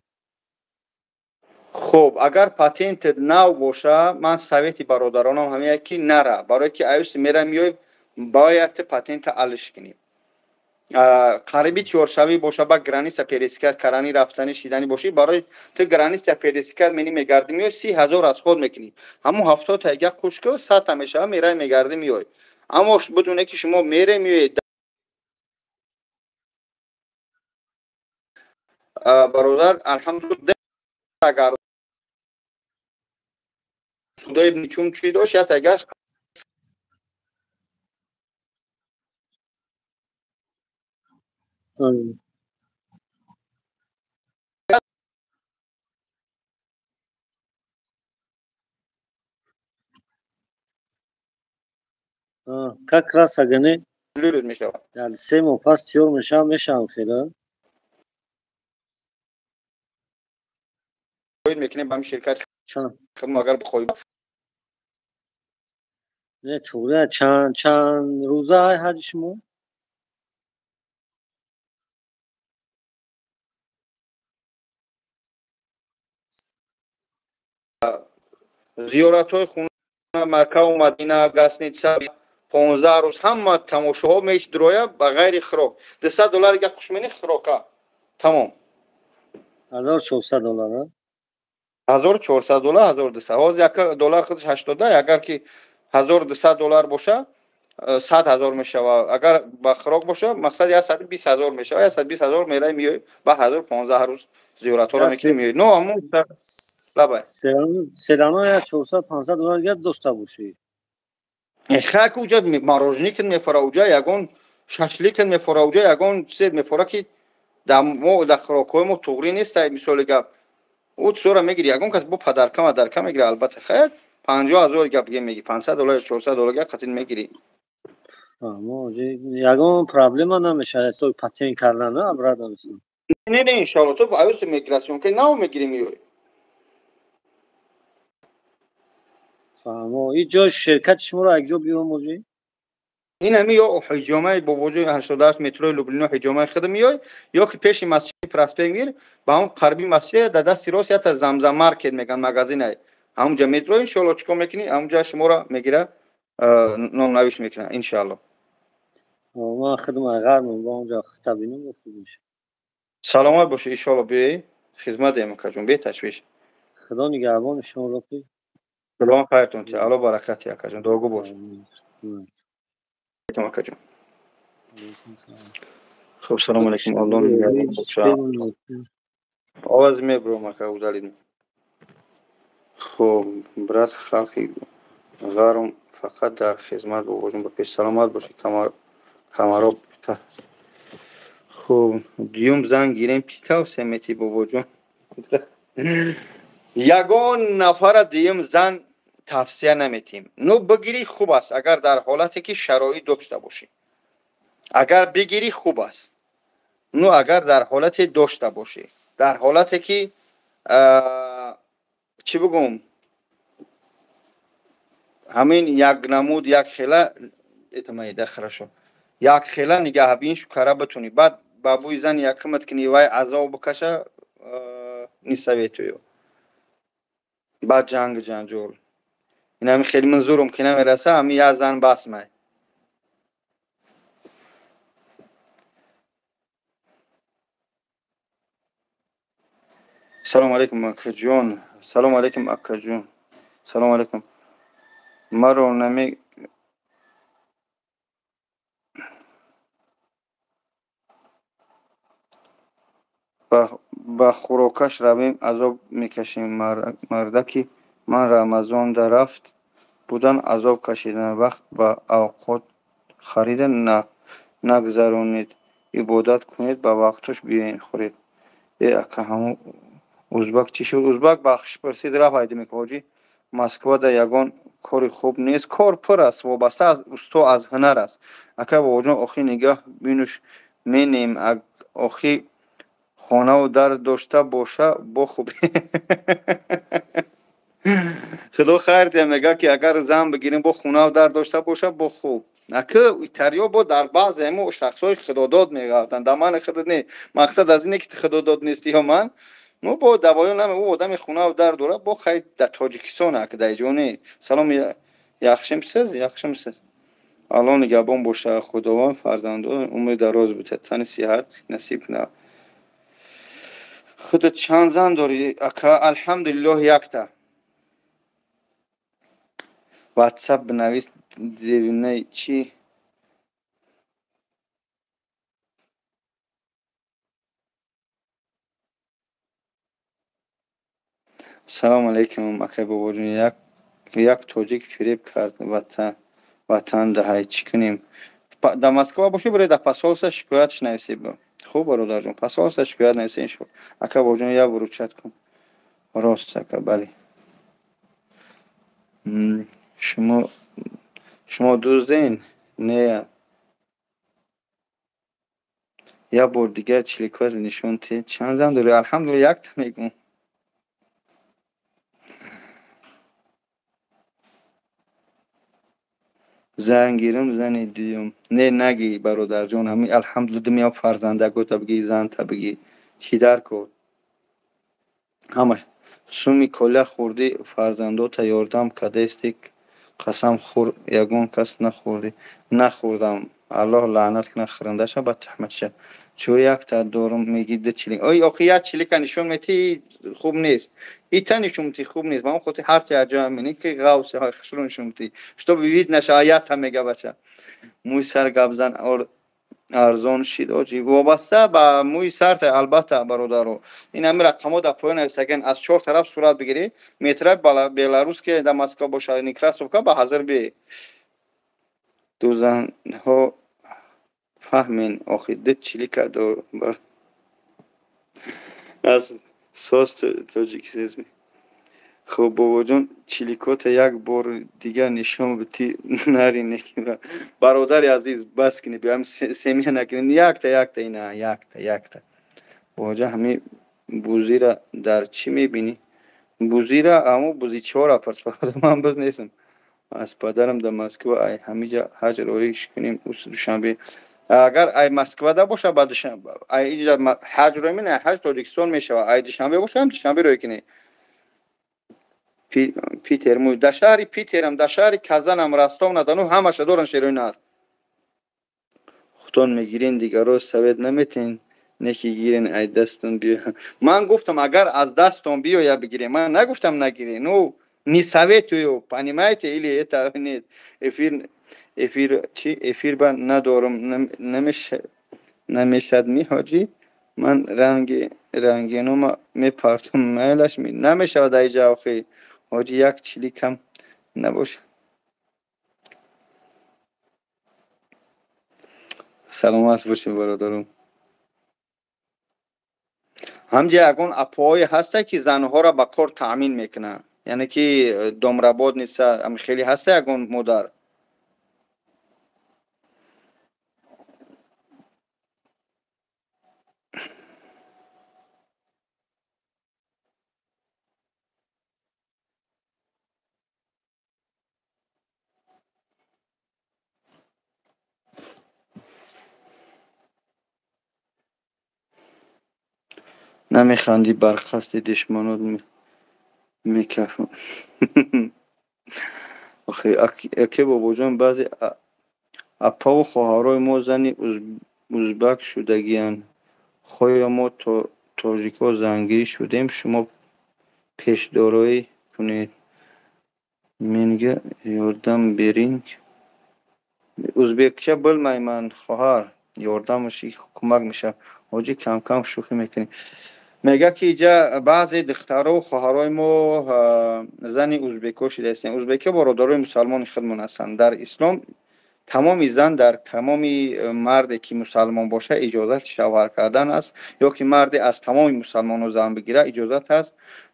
Хуб, агар патентат нав боша, ман совети бародаронам ҳамия, ки нара, барое ки аюси мера миёй, бояд патента алиш кунӣ. Қариби тиёршавӣ боша, ба граница пересекать карани, рафтани шидани бошӣ, барои ту граница пересекать мени, мегардӣ, миёй, 30 000 аз худ мекунӣ. Ҳамун 70-та яга қушку 100-та мешава, мерай, мегардӣ, миёй. Аммо бидоне, ки шумо мере, миёед, бародар, алҳамдулилла, агар худои чун чӣ дошт, як тагаш. Как раз агане мешавад. 3 моҳ пас тиёр мешавам, мешавам хела. Мекунем ба ҳамин ширкати агар бихоҳӣ. Не, туғри, чанд рӯза ҳаҷи шумо? Зиёратҳои хона, Маккаву Мадина, гостиница, 15 рӯз ҳама тамошоҳо мешдроя, ба ғайри хӯрок. 200 доллар як хушмени хӯрока, тамом. 1400 доллар? 1400 доллар, 1200. Ҳозир як доллар худаш 80. Агар ки 1200 доллар боша, 100 000 мешава. Агар ба хӯрок боша, мақсад 120 000 мешава. 120 000 мерай, миёй, ба ҳазор 15 рӯз зиёратҳоро мекунӣ, миёй. Но ҳамун лабай. Серано як 400-500 доллар гар дошта бошӣ. Хак, уҷа мороженое кин мефора, уҷа ягон шашлик кин мефора, уҷа ягон чизе мефора, ки дар мо, дар хӯрокҳои мо туғрӣ нест. Мисоли гап, ӯ чизоро мегири, ягон кас бо подарка мадарка мегира, албатта. Хайр, 50 000 гап меги, 500 доллар, 400 доллар гап қатин мегирӣ. Ягон проблема намешавад ҳисоби патент кардан, обратно? Не, не, иншоалло, ту аюси миграционка нав мегирӣ, миёй. Фаҳмо. И ҷои ширкати шуморо як ҷо биём, оҷи? Ин ҳами ё ҳиҷомаи бобоҷои 88, метрои Люблино, ҳиҷомаи худ миёй, ё ки пеши масҷиди Проспект Мир, ба ҳамн қарби масҷид, дар дасти рост ята Замзам маркет меган, магазинай, ҳамунҷа метро. Иншоалло, чӣ кор мекунӣ, ҳамунҷа шуморо мегира, номнавиш мекуна, иншоалло. Ман худм ғармам, ба онҷа хита бинам, хуб мешавад. Саломат бошӣ, иншоалло, биёӣ, хизмат дем, акаҷон, беташвиш. Худо нигаҳбони шумо, лоқи. Худованд хайртон тиҳад, Алло баракат тиҳад, акаҷон, дуогӯ бош, акаҷон. Хуб, салому алайкум, Алло нигаҳбон боша. Оваз мебурам, ака, удалить. Хуб, брат, халқи ғарм фақат дар хизмат, бобоҷон, ба пеш. Саломат бошӣ, камаро. Хуб, дуюм зан гирем, чӣ тавсия метӣ, бобоҷон? Ягон нафара дуюм зан тавсия наметиҳем. Ну, бигирӣ, хуб аст, агар дар ҳолате ки шароит дошта бошӣ. Агар бигирӣ, хуб аст, ну, агар дар ҳолате дошта бошӣ, дар ҳолате ки, чӣ бигӯм, ҳамин як намуд, як хела, это мои, да, хорошо, як хела нигаҳбин шукара битунӣ, баъд ба бӯи зани якумат кунӣ, вай азоб бикаша, не советую. Баъд ҷангу ҷанҷол. Инами хеле ман зурум ки намераса, ҳами як зан бас май. Салом алейкум, акаҷон. Салом алейкум, акаҷон. Салом алейкум. Маро наме ба хӯрокаш равем, азоб мекашем. Мардаки ман Рамазонда рафт будан, азоб кашидан. Вақт ба авқот харида нагзаронед, ибодат кунед, ба вақтош биёен хӯред. Э ака, ҳамун узбак чӣ шуд? Узбак бахшиш пурсид, рафт. Айдимек ҳоҷӣ, Москвада ягон кори хуб нест? Кор пур аст, вобаста аз усто, аз ҳунар аст. Ака бобоҷон, охи нигаҳ бинуш менем, охи хонаву дар дошта боша, бо хуб. Худо хайр диҳа, мега ки агар зан бигирем, бо хонаву дар дошта боша, бо хуб. Ака итариё бо дар баъзе мо шахсҳои худодод меғалтанд, дар мани худат не. Мақсад аз ине ки ту худодод нестӣ ё ман, ну бо давоё наме, ӯ одами хонаву дар дора, бо хай дар Тоҷикистон, ака дар иҷо не. Салом, яхшимсиз, яхшимсиз. Аллоҳ нигаҳбон боша, Худованд фарзандон умри дароз бидиҳад, тани сиҳат насиб кунад. Худат чанд зан дорӣ, ака? Алҳамдулиллоҳ, якта. Ватсап бинавис, девинаи чӣ? Салом алейкум, акай бобоҷон. Як тоҷик фиреб кард, ватан даҳай, чӣ кунем? Дар Москва бошӣ, бире дар посольство шикоятш нависӣ. Хуб, бародарҷон, посольство шикоят нависӣ иншоалло. Ака бобоҷон, як выручать кун. Рост, ака, бале. Шумо дузден? Не. Як бор дигар чиликоят нишон тед. Чанд зан дорӣ? Алҳамдулилла, якта мегӯм. Зан гирам, зани дуюм. Не, нагӣ, бародарҷон, ҳамин алҳамдулилла, думиям фарзандагота бигӣ, занта бигӣ. Чӣ дар кор? Ҳамаш суми коля хӯрдӣ, фарзандота ёрдам кардастӣ, қасам хӯр, ягон кас нахӯрдӣ. Нахӯрдам. Аллоҳ лаънат кунад хӯрандаша, ба таҳматша. Чӯ якта дорум, мегӣ ду чилик. Ой, охи як чилика нишон метӣ, хуб нест. Ита нишон метӣ, хуб нест. Ба он хотир ҳарчи аҷоиб менӣ ки ғавси хушрӯ нишон метӣ. Чтоб вид нашава, якта мега бача. Мӯи сар гап зан, арзон шид, оҷи. Вобаста ба мӯи сарта, албатта, бародаро. Ин ҳамин рақамҳо дар поён нависаген, аз чор тараф сурат бигирӣ, метра Беларус ки дар Москва боша, Некрасовка ба ҳазир би. Дузанҳо фаҳмен, охи ду чилика дор. Аз соз тоҷикизм. Хуб, бобоҷон, чиликота як бор дигар нишон битӣ, нари некира. Бародари азиз, бас кунӣ, биём семия накунем. Якта, якта, ина, якта, якта. Бобоҷон, ҳамин бузира дар чӣ мебинӣ? Бузира, ҳамун бузичиҳоро пурс, бародар, ман буз нестам. Аз падарам дар Москва, ай ҳамиҷа ҳаҷ роиш кунем, Душанбе. Агар ай Москвада боша, ба Душанбе, ай иҷа ҳаҷ рой мене, ҳаҷ Тоҷикистон мешава. Ай Душанбе боша, ҳам Душанбе рой кунӣ. Питер мӯй. Дар шаҳри Питерам, дар шаҳри Казанам, Ростов на Дону ҳамаша доран шерои нар. Худон мегирен, дигаро совет наметен, неки гирен, ай дастон биё. Ман гуфтам, агар аз дастон биёя бигирем, ман нагуфтам нагирен. Ну, не советую, понимаете, или это нет. Эфир, эфир, чи эфир ба надорам, намешад ми ҳоҷӣ? Ман ранги рангинома мепартум, майлаш ми намешавад айҷа охи. Ҳоҷӣ, як чиликам набошад. Саломат бошед, бародарум. Ҳамҷа ягон апоҳое ҳаста ки занҳоро ба кор таъмин мекунанд, яъне ки домработница хеле ҳаста ягон модар? Намехандӣ, бар қасди душманот мекафам. Охи, аке бобоҷон, баъзе апаву хоҳарои мо зани узбак шудагиянд. Хоя мо Тоҷикҳо зангирӣ шудем, шумо пешдороӣ кунед. Menga yordam bering. Ӯзбекча bilmayman, хоҳар. Ёрдамаш кӯмак мешавад. Ҳоҷӣ, кам-кам шӯхӣ мекунӣ. Мегӯяд, ки иҷа баъзе духтару хоҳарои мо зани ӯзбекҳо шидаистем. Ӯзбекҳо бародарои мусалмони худмон ҳастанд. Дар ислом тамоми зан дар тамоми марде ки мусалмон бошад, иҷозати шавҳар кардан аст, ё ки марде аз тамоми мусалмонҳо зан бигирад, иҷозат аст.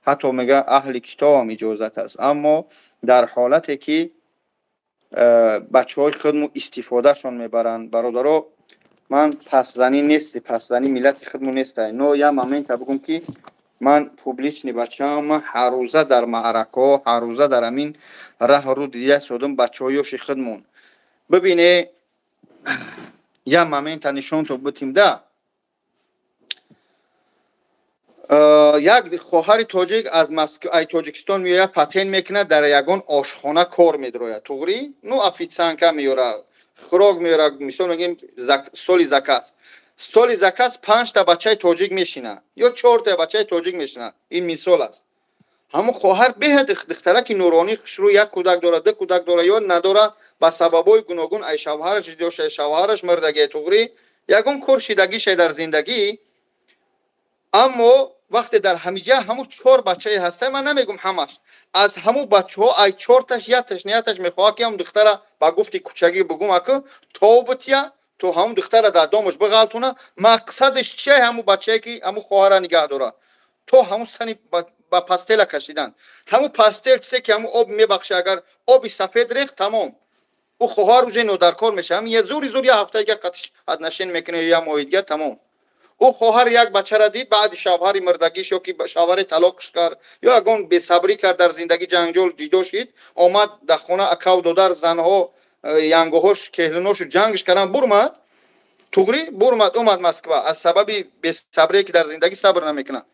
Ҳатто мегӯяд, аҳли китобам иҷозат аст. Аммо дар ҳолате ки бачаҳои худмон истифодашон мебаранд, бародаро, ман пасзанӣ нести, пасзанӣ миллати худмон нестай. Но як момента бигӯм, ки ман публичный бачаам, ман ҳаррӯза дар маъракаҳо, ҳаррӯза дар ҳамин раҳ рӯ дида истодам бачаҳои ёши худмон. Бибине, як момента нишонто битим да. Як хоҳари тоҷик аз ай Тоҷикистон меояд, патент мекунад, дар ягон ошхона кор медрояд. Туғрӣ? Ну, официантка меёрад, хӯрок меёрад, мисол мегӯем, столи заказ. Столи заказ панҷта бачаи тоҷик мешинад ё чорта бачаи тоҷик мешинад. Ин мисол аст. Ҳамон хоҳар беҳад духтараки нуронӣ, хушрӯ, як кӯдак дорад, ду кӯдак дорад ё надорад, ба сабабҳои гуногун ай шавҳараш ҷудо шуда, шавҳараш мурдагӣ, туғрӣ, ягон кор шидагише дар зиндагӣ. Аммо вақте дар ҳамиҷа ҳамун чор бачае ҳаста, ман намегум ҳамаш, аз ҳамун бачаҳо ай чорташ якташ нияташ мехоҳад, ки ҳамун духтара, ба гуфти кӯчагӣ бугум, аку то бутия, то ҳамун духтара дар домаш биғалтона. Мақсадаш чия? Ҳамун бачае ки ҳамун хоҳара нигаҳ дорад, то ҳамун сани ба постела кашидан. Ҳамун постель чизе ки ҳамун об мебахша, агар оби сафед рехт, тамом, ӯ хоҳар уже нодаркор мешавад. Ҳамин зури зур як ҳафта дига қатиш отношение мекунад ё як моҳи дига, тамом. Ӯ хоҳар як бачара дид, баъди шавҳари мурдагиш ё ки шавҳари талоқш кард ё ягон бесабрӣ кард дар зиндагӣ, ҷанҷол, ҷидо шид, омад дар хона, акаву додар, занҳо, янгоҳош, кеҳлиношу ҷангш кардан, бурмад, туғрӣ, бурмад, омад Москва аз сабаби бесабрие, ки дар зиндагӣ сабр намекунад.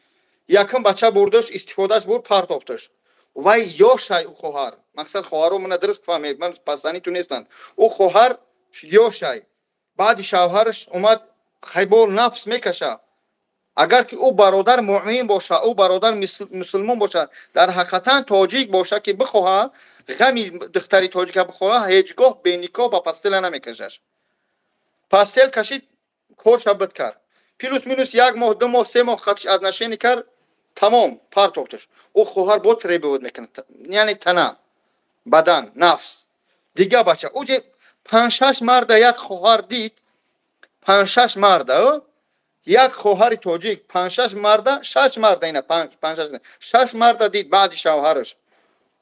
Якум бача бурдаш, истифодаш бурд, партофташ. Вай ёшай ӯ хоҳар. Мақсад, хоҳаро мана дуруст фаҳмед, ман пасзанӣ ту нестам. Ӯ хоҳар ёшай, баъди шавҳараш омад, хайбол нафс мекаша. Агар ки ӯ бародар муъмин боша, ӯ бародар мусулмон боша, дар ҳақиқатан тоҷик боша, ки бихоҳа ғами духтари тоҷика бихоҳа, ҳеҷ гоҳ беникоҳ ба постела намекашаш. Постель кашид, корша бид кард, плюс минус як моҳ, 2 моҳ, 3 моҳ қатиш отношение кард, тамом, партофташ. Ӯ хоҳар бо требовать мекунад, яъне тана, бадан, нафс, дига бача. Уҷе панҷ-шаш марда як хоҳар дид, панҷ-шаш марда як хоҳари тоҷик, панҷ-шаш марда, шаш марда, ина панҷ-шаш, шаш марда дид баъди шавҳараш.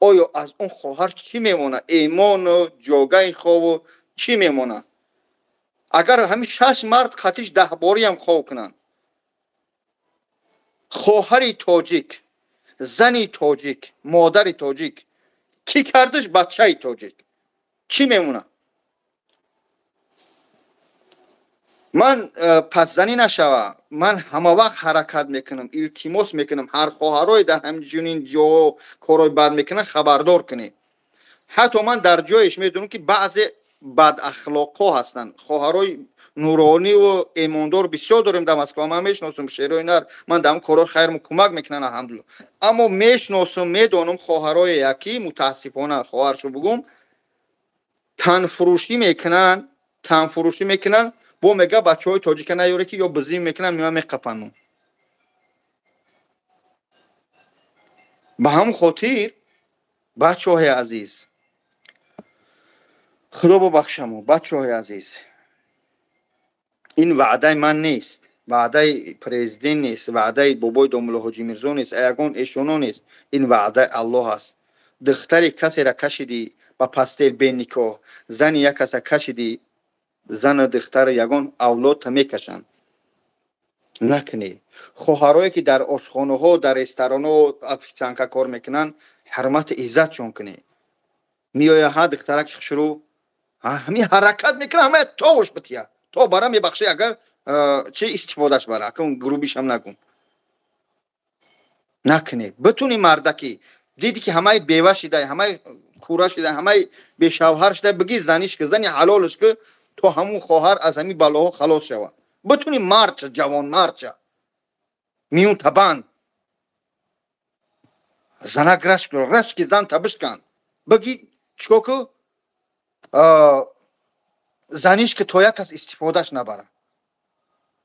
Оё аз он хоҳар чӣ мемонад? Эмону ҷогаи хову чӣ мемонад, агар ҳамин шаш мард қатиш даҳбориам хов кунанд? Хоҳари тоҷик, зани тоҷик, модари тоҷик, кӣ кардаш, бачаи тоҷик, чӣ мемонад? Ман пасзанӣ нашава, ман ҳама вақт ҳаракат мекунам, илтимос мекунам, ҳар хоҳарое дар ҳамчунин ҷоҳо корҳои бад мекунанд, хабардор кунед. Ҳатто ман дар ҷоеш медонам, ки баъзе бадахлоқҳо ҳастанд. Хоҳарои нурониву эмондор бисёр дорем дар Москва, ман мешиносам, шерои нар, ман дар ҳамн корҳои хайрмо кӯмак мекунанд, алҳамдулилла. Аммо мешиносам, медонам хоҳарое яки мутаассифона, хоҳаршо бугум, танфурӯшӣ мекунанд, танфурӯшӣ мекунанд. Бо мега, бачаҳои тоҷика наёре, ки ё бизим мекунанд, меоян меқапанну. Ба ҳамн хотир, бачаҳои азиз, худо бубахшамо, бачаҳои азиз, ин ваъдаи ман нест, ваъдаи президент нест, ваъдаи бобои домулло Ҳоҷи Мирзо нест, ягон эшоно нест, ин ваъдаи Аллоҳ аст. Духтари касера кашидӣ ба постель беникоҳ, зани як каса кашидӣ, зану духтари ягон авлодта мекашанд. Накунед. Хоҳарое ки дар ошхонаҳо, дар ресторанҳо официантка кор мекунанд, ҳурмати иззатшон кунед. Меоя ҳа духтараки хушрӯ, ҳамин ҳаракат мекунад, ҳамая товуш бития, то бара, мебахшӣ, агар чи истифодаш бара, акун грубишам нагум. Накунед. Битуни мардаки диди, ки ҳамаи бева шидай, ҳамаи кура шидай, ҳамаи бешавҳар шидай, биги заниш ки, зани ҳалолш ки, то ҳамун хоҳар аз ҳамин балоҳо халос шавад. Битуни мардча, ҷавонмардча. Миюн табанд. Занак рашк дора, рашки зан табишкан. Баги чико ку? Заниш ки то як кас истифодаш набара.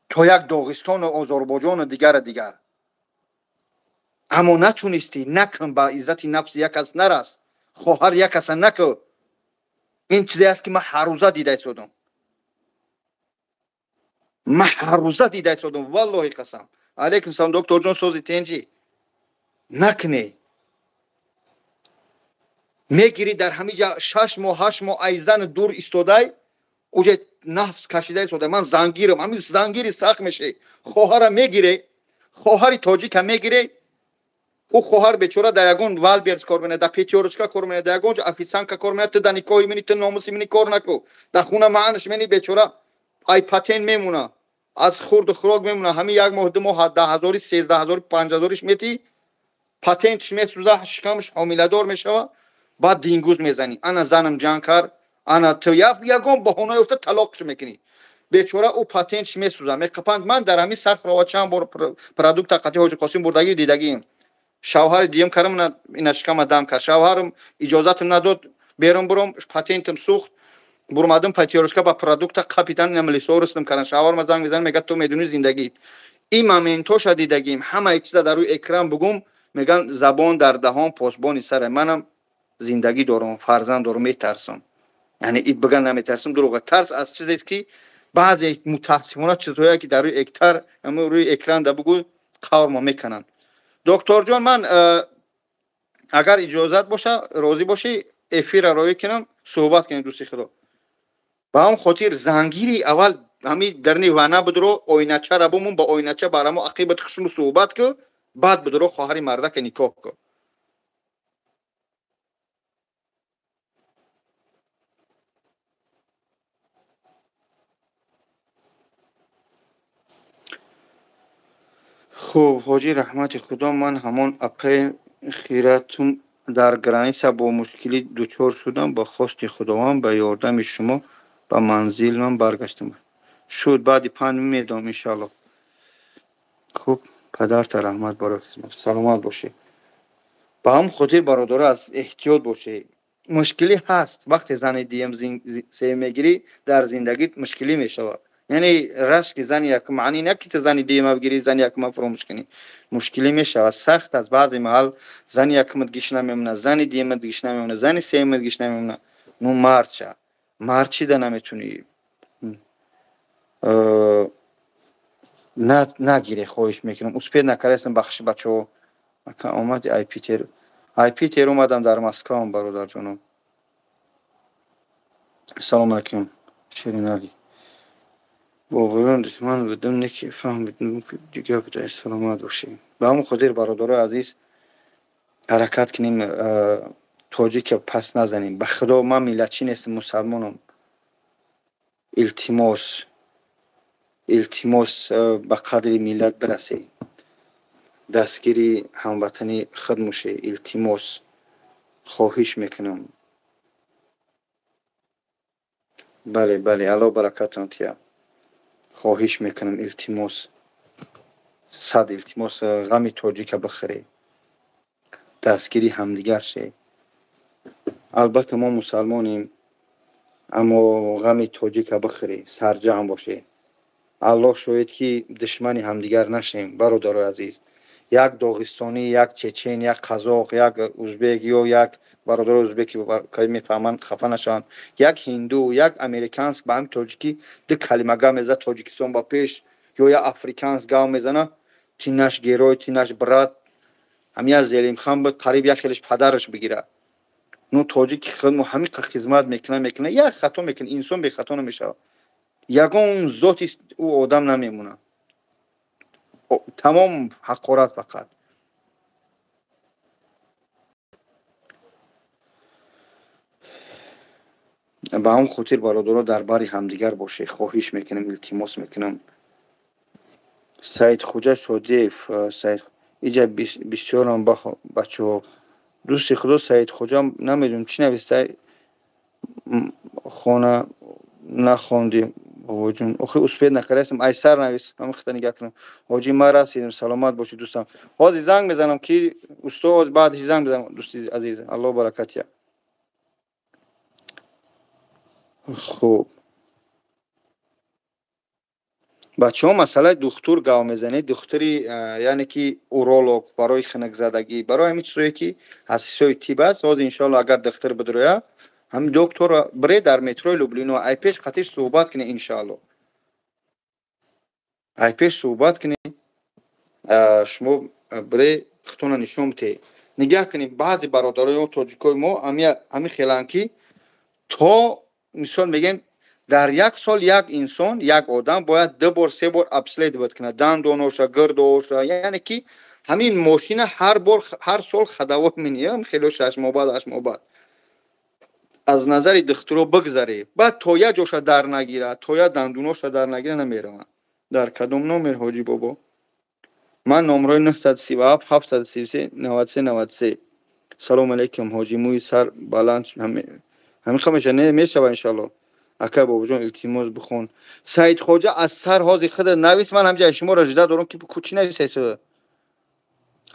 То як Доғистону Озарбойҷону дигара дигар. Аммо натунистӣ, накун, ба иззати нафси як кас нарас, хоҳар як каса наку. Ин чизе аст ки ман ҳаррӯза дида истодам. Ман ҳаррӯза дида истодам, валлоҳи қасам. Алейкум салом, докторҷон, сози тенҷӣ. Накунӣ. Мегирӣ дар ҳамин ҷа 6 моҳ, 8 моҳ ай зан дур истодай, уҷа нафс кашида истодай. Ман зангирам, ҳамин зангири сахт мешавӣ. Хоҳара мегирӣ, хоҳари тоҷика мегирӣ, ӯ хоҳар бечора дар ягон Валберс кор менад, дар Пятёрочка кор менад, дар ягон ҷо официантка кор менад, ту дар никоҳи мени, ту номуси мени кор наку. Дар хона маънаш мени бечора ай патент мемона, аз хурду хӯрок мемона, ҳамин як моҳ, 2 моҳ, 10 ҳазори, 13 ҳазори, 5 ҳазориш метӣ, патентш месӯза, шикамш ҳомиладор мешава, баъд дингуз мезанӣ. Ана занам ҷанг кард, ана ту ягон баҳона ёфта талоқш мекунӣ. Бечора ӯ патентш месӯза, меқапанд. Ман дар ҳамин Сахрова чанд бор продукта қатъи Ҳоҷи Қосим бурдагӣ дидагием. Шавҳари дуюм кардам, ина шикама дам кард. Шавҳарам иҷозатам надод берун буром, патентам сӯхт. Бурмадам Пятёрочка ба продукта капитан ина милисорустам кардан. Шавҳарма занг мезанад, мегӯяд ту медонӣ зиндагит. Ин моментоша дидагим. Ҳамаи чиза дар рӯи экран бугум, мегӯянд забон дар даҳон, посбони саре. Манам зиндагӣ дорам, фарзанд дорам, метарсам. Яъне и биган наметарсам, дурӯға. Тарс аз чизест ки баъзе мутаассифона чизҳое ки дар рӯи эктар, рӯи экран да бугӯ, қаврмо мекунанд. Докторҷон, ман агар иҷозат боша, розӣ бошӣ, эфирро роӣ кунам, суҳбат кунем, дӯсти худо. Ба ҳамон хотир зангири аввал ҳамин дарни вана будро, оиначара бумон, ба оинача бар ҳамо ақибат хушну суҳбат ку, баъд будро хоҳари мардака никоҳ ку. Хуб, ҳоҷӣ раҳмати худо, ман ҳамон апаи хиратум дар граница бо мушкилӣ дучор шудам, ба хости худованд ба ёрдами шумо ба манзилам баргаштам. Шуд, баъди 5 медом иншаллоҳ. Хуб, падарта раҳмат барои хизмат. Саломат бошед. Ба ҳамон хотир бародаро аз эҳтиёт бошед. Мушкилӣ ҳаст. Вақте зани дуюм сеюм мегирӣ, дар зиндагит мушкилӣ мешавад. Яъне рашки зани якум маъни не ки ту зани дуюма бигирӣ, зани якума фаромӯш кунӣ. Мушкилӣ мешавад, сахт аст. Баъзе маҳал зани якумат гиш намемонад, зани дуюмат гиш намемонад, зани сеюмат гиш намемонад. Ну мардча, мард чида наметунӣ? Нагире, хоҳиш мекунам. Успед накардастам, бахши бачаҳо. Ака омади ай Питер. Ай Питер омадам, дар Москваам, бародарҷонам. Салом алайкум, Ширинали. Бобоён, ман будам, не ки фаҳмидам, дигар буда, саломат бошед. Ба ҳамон хотир бародарои азиз, ҳаракат кунем, тоҷика пас назанем. Ба худо ман миллатчӣ нестам, мусалмонам. Илтимос, илтимос, ба қадри миллат бирасед. Дастгири ҳамватани худ мошед. Илтимос, хоҳиш мекунам. Бале, бале, Аллоҳ баракатон тия. Хоҳиш мекунам, илтимос, сад илтимос, ғами тоҷика бихӯред, дастгири ҳамдигар шед. Албатта мо мусалмонем, аммо ғами тоҷика бихӯред, сарҷамъ бошед. Аллоҳ шоҳид ки душмани ҳамдигар нашем, бародарои азиз. Як доғистонӣ, як чечен, як қазоқ, як узбек ё як бародарои узбеки ки мефаҳманд, хафа нашаванд, як ҳинду, як американс ба ҳамин тоҷикӣ ду калима гап мезанад, Тоҷикистон ба пеш, ё як африканс гап мезанад, ти наш герой, ти наш брат. Ҳамин як Зелимхан буд, қариб як хелеш падараш бигирад. Ну тоҷики худ мо ҳамин қа хизмат мекунад, мекунад, як хато мекунад, инсон бехато намешавад. Ягон зоти ӯ одам намемонад. Тамом ҳақорат фақат. Ба ҳамон хотир бародаро дар бари ҳамдигар бошед. Хоҳиш мекунам, илтимос мекунам. Саид Хуҷа Шодиев, Саид иҷа бисёрам бачаҳо. Дӯсти худо Саид Хуҷа, намедонам чӣ нависта, хона нахонди, Бобоҷон, охи успед накардастам, ай сар навис, ҳамин хита нигаҳ кунам. Ҳоҷӣ, ман расидам, саломат бошӣ, дӯстам. Ҳозир занг мезанам, ки устод, баъдиш занг мезанам, дӯсти азиз. Аллоҳ баракат диҳад. Хуб, бачаҳо, масъалаи духтур гав мезанед, духтури, яъне ки уролог барои хунукзадагӣ, барои ҳамин чизое ки аз ҳисоби тиб аст. Ҳозир, иншоалло, агар духтур бидроя, ҳамин доктора бире дар метрои Люблино, ай пеш қатиш суҳбат кунед, иншоалло, ай пеш суҳбат кунед. Шумо бире худтона нишон бидиҳед. Нигаҳ кунед, баъзе бародарои тоҷикои мо ҳамин хеланд, ки то мисол мегӯем, дар як сол як инсон, як одам бояд ду бор, се бор обследовать кунад дандоноша, гирдоша, яъне ки ҳамин мошина ҳар бор, ҳар сол ходовой миниям, хело 6 моҳ баъд, 8 моҳ баъд аз назари духтуро бигзаре, баъд то як ҷоша дар нагирад, то як дандуноша дар нагира, намераванд. Дар кадом номер, ҳоҷӣ бобо? Ман номрои 937 733 93 93. Салому алайкум, ҳоҷӣ, мӯи сар баланд ҳамин ха меша? Не, мешава, иншалло. Акай бобоҷон, илтимос, бихон. Саидхоҷа, аз сар ҳозир худа навис, ман ҳамҷа шуморо жда дорам, ки кучи нависай,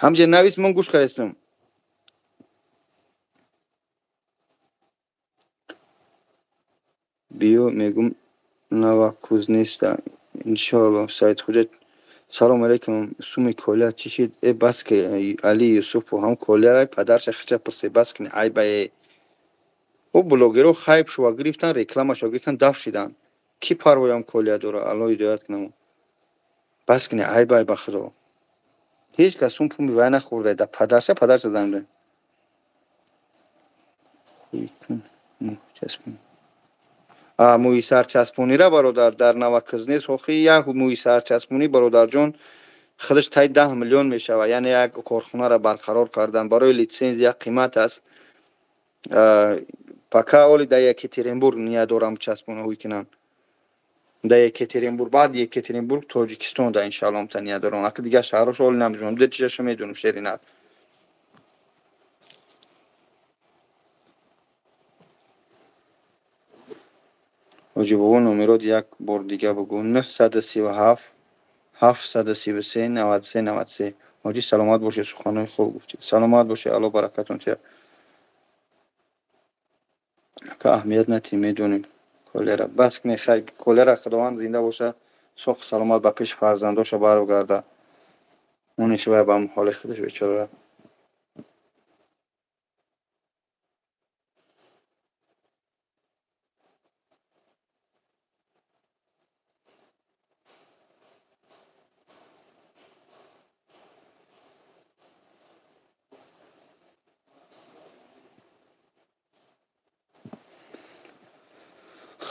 ҳамҷа навис, ман гӯш кардастам. Биё, мегум, Новокузнецкда, иншоалло. Саидхоҷа, салому алайкум, суми колия чӣ шид? Э, бас ки, Али Юсуфу, ҳам колияра падарша хича пурсе, бас кини, айбае. Ӯ блогерҳо хайп шува гирифтан, рекламашо гирифтан, даф шидан. Кӣ парвоям колия дора? Алло ҳидоят кунам. Бас кини, айбай, ба худо, ҳеҷ кас сум пуми вай нахӯрда, да падарша, падарша замда. Мӯи сарчаспонира, бародар, дар Новокузнецк охи як мӯи сарчаспонӣ, бародарҷон, худаш таи 10 миллион мешавад. Яъне як корхонаро барқарор кардан барои литсензия қимат аст. Пока оли дар Екатеринбург ният дорам часпонаҳои кунам, дар Екатеринбург, баъд Екатеринбург, Тоҷикистон да, иншаалло, та ният дорам. Ака, дигар шаҳрошо оли намедонам, ду чизашо медонам, шеринат. Ҳоҷи бобо, номерот як бор дига бигӯ. 937 733 93 93. Ҳоҷӣ, саломат бошед, суханҳои хуб гуфтед, саломат бошед, Алло баракатон диҳад. Ака, аҳамият натӣ, медонем колера. Бас кунед, хай, колера. Худованд зинда боша, соҳу саломат ба пеши фарзандоша баргарда. Онеш вай ба ҳоли худаш бечора.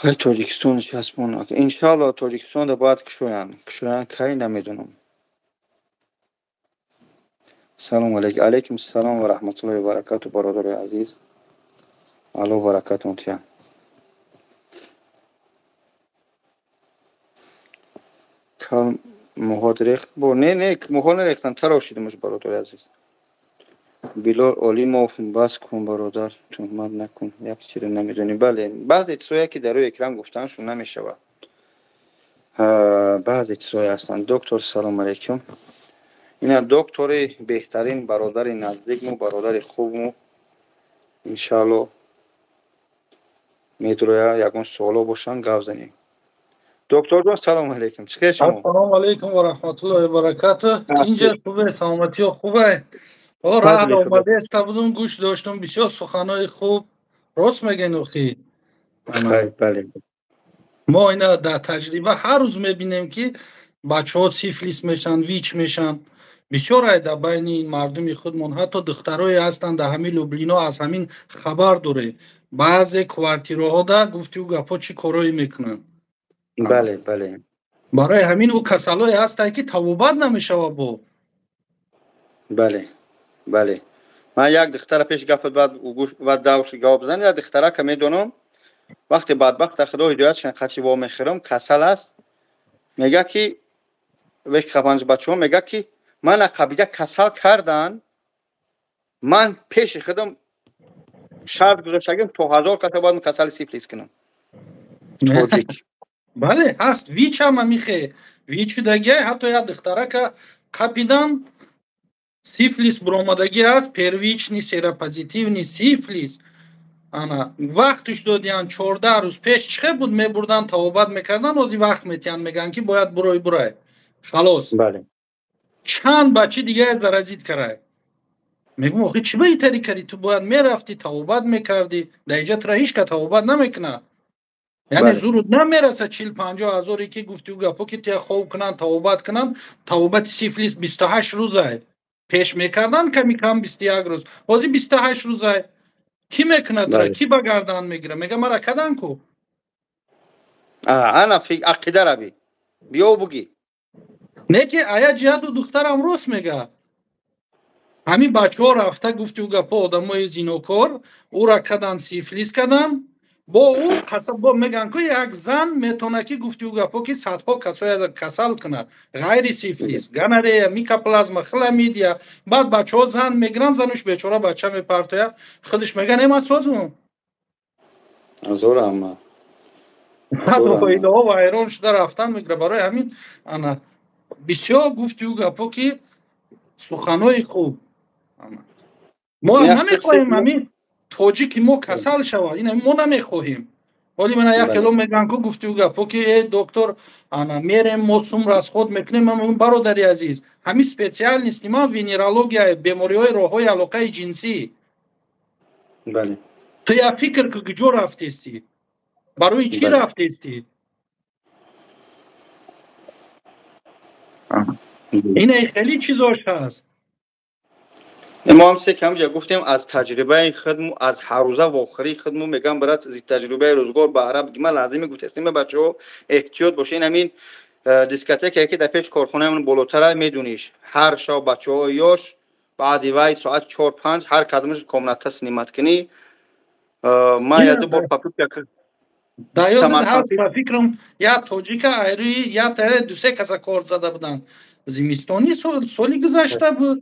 Хай, Тоҷикистон часпон, иншаалло, Тоҷикистонда бояд кушоянд. Кушоянд, кай, намедонам. Салому алейкум. Алейкум салом ва раҳматуллоҳи ва баракату, бародарои азиз, Алло баракатон диҳад. Кал муҳот рехт бо? Не, не, муҳо нерехтан, тарошидимш, бародари азиз. Билол Олимов, бас кун, бародар, туҳмат накун, як чиро намедонӣ. Бале, баъзе чизҳое ки дар рӯи экран гуфтаншон намешавад, баъзе чизҳое ҳастанд. Доктор, салому алейкум. Ина доктори беҳтарин, бародари наздикму, бародари хубму, иншаалло, медроя, ягон суоло бошанд, гап занем. Докторҷон, салому алейкум, чӣ хел шумо? Ассалому алейкум ва раҳматуллоҳи ва баракатуҳ. Тинҷа, хубе, саломатиё хубе? Раҳат омадаеста будум, гӯш доштум, бисёр суханҳои хуб, рост мегӯен охи. Бале. Мо ина дар таҷриба ҳар рӯз мебинем, ки бачаҳо сифлис мешаванд, ВИЧ мешаванд. Бисёр ай дар байни мардуми худмон, ҳатто духтарое ҳастанд дар ҳамин Люблино, аз ҳамин хабар доред, баъзе квартираҳо да гуфти ӯ гапҳо чӣ корое мекунанд. Бале, бале. Барои ҳамин ӯ касалое ҳастанд, ки табобат намешавад бо. Бале, бале, ман як духтара пеш гапат, баъд баъд давш гап зан. Як духтарака медонам, вақте бадбахта, худо ҳидоят шан, қачи во мехӯрам, касал аст, мега ки панҷ бачаҳо, мега ки мана қабида касал кардан, ман пеши худам шарт гузоштагим, то 1000 каса бояд касали сифлис кунам. Тоҷик. Бале, ҳаст. ВИЧ ҳам ҳамихе. ВИЧ шудагиай, ҳатто як духтарака қапидан, сифлис буромадагӣ аст, первичный серопозитивный сифлис. Ана вақтиш додиян 14 рӯз. Пеш чӣ буд, мебурдан, табобат мекардан, ози вақт метиҳанд, мегӯянд, ки бояд бурой, бурай, халос. Чанд бачи дигае заразить карай. Мегӯм, охи, чӣ ба итари кардӣ? Ту бояд мерафтӣ, табобат мекардӣ. Дар иҷа тура ҳеҷ ка табобат намекунад, яъне зуруд намераса 40-50 ҳазоре, ки гуфтиу гапо, ки туя хоб кунанд, табобат кунанд. Табобати сифлис 28 рӯзай. Пеш мекардан ками кам 21 рӯз, ҳозир 28 рӯзай. Кӣ мекунад тура? Кӣ ба гардан мегира? Мега, мара кадан ку. Ана ақида раби биё бугӣ. Не, ки ая ҷиҳату духтарам рост мега. Ҳамин бачаҳо рафта, гуфтиу гапо, одамои зинокор ӯра кадан, сифлис кадан, бо ӯ бо мегӯянд, ку як зан метавонад, ки гуфтиу гапо, ки садҳо касоя касал кунад, ғайри сифлис, гонорея, микоплазма, хламидия. Баъд бачаҳо зан мегиранд, зануш бечора бача мепартояд, худаш мега, не, ман созум. Оилаҳо вайрон шуда рафтан мегира. Барои ҳамин ана бисёр гуфтиу гапо, ки суханои хуб. Мо намехоҳем ҳамин тоҷики мо касал шавад, ин мо намехоҳем. Ҳоли мана як хело мегӯянд, ку гуфтиу гапо, ки э доктор, ана мерем, мо сум расход мекунем. Ман, бародари азиз, ҳамин специальности ман венерология, бемориҳои роҳҳои алоқаи ҷинсӣ. Ту як фикр ку, куҷо рафтестӣ, барои чӣ рафтестӣ? Ина хеле чизош ҳаст. Мо ҳам се камҷа гуфтем, аз таҷрибаи худму, аз ҳаррӯза вохӯрии худму мегам, брат, таҷрибаи рӯзгор баҳра. Ман лазим гуфтестем, бачаҳо, эҳтиёт бошед. Ҳамин дискотекае, ки дар пеш корхонаамон болотара, медуниш, ҳар шаб бачаҳои ёш баъди вай соат 4-5 ҳар кадомаш комната снимать кунӣ. Ман яду бор попытка Ба фикрам, як тоҷика айрӯи як дусе каса кор зада буданд, зимистони соли гузашта буд.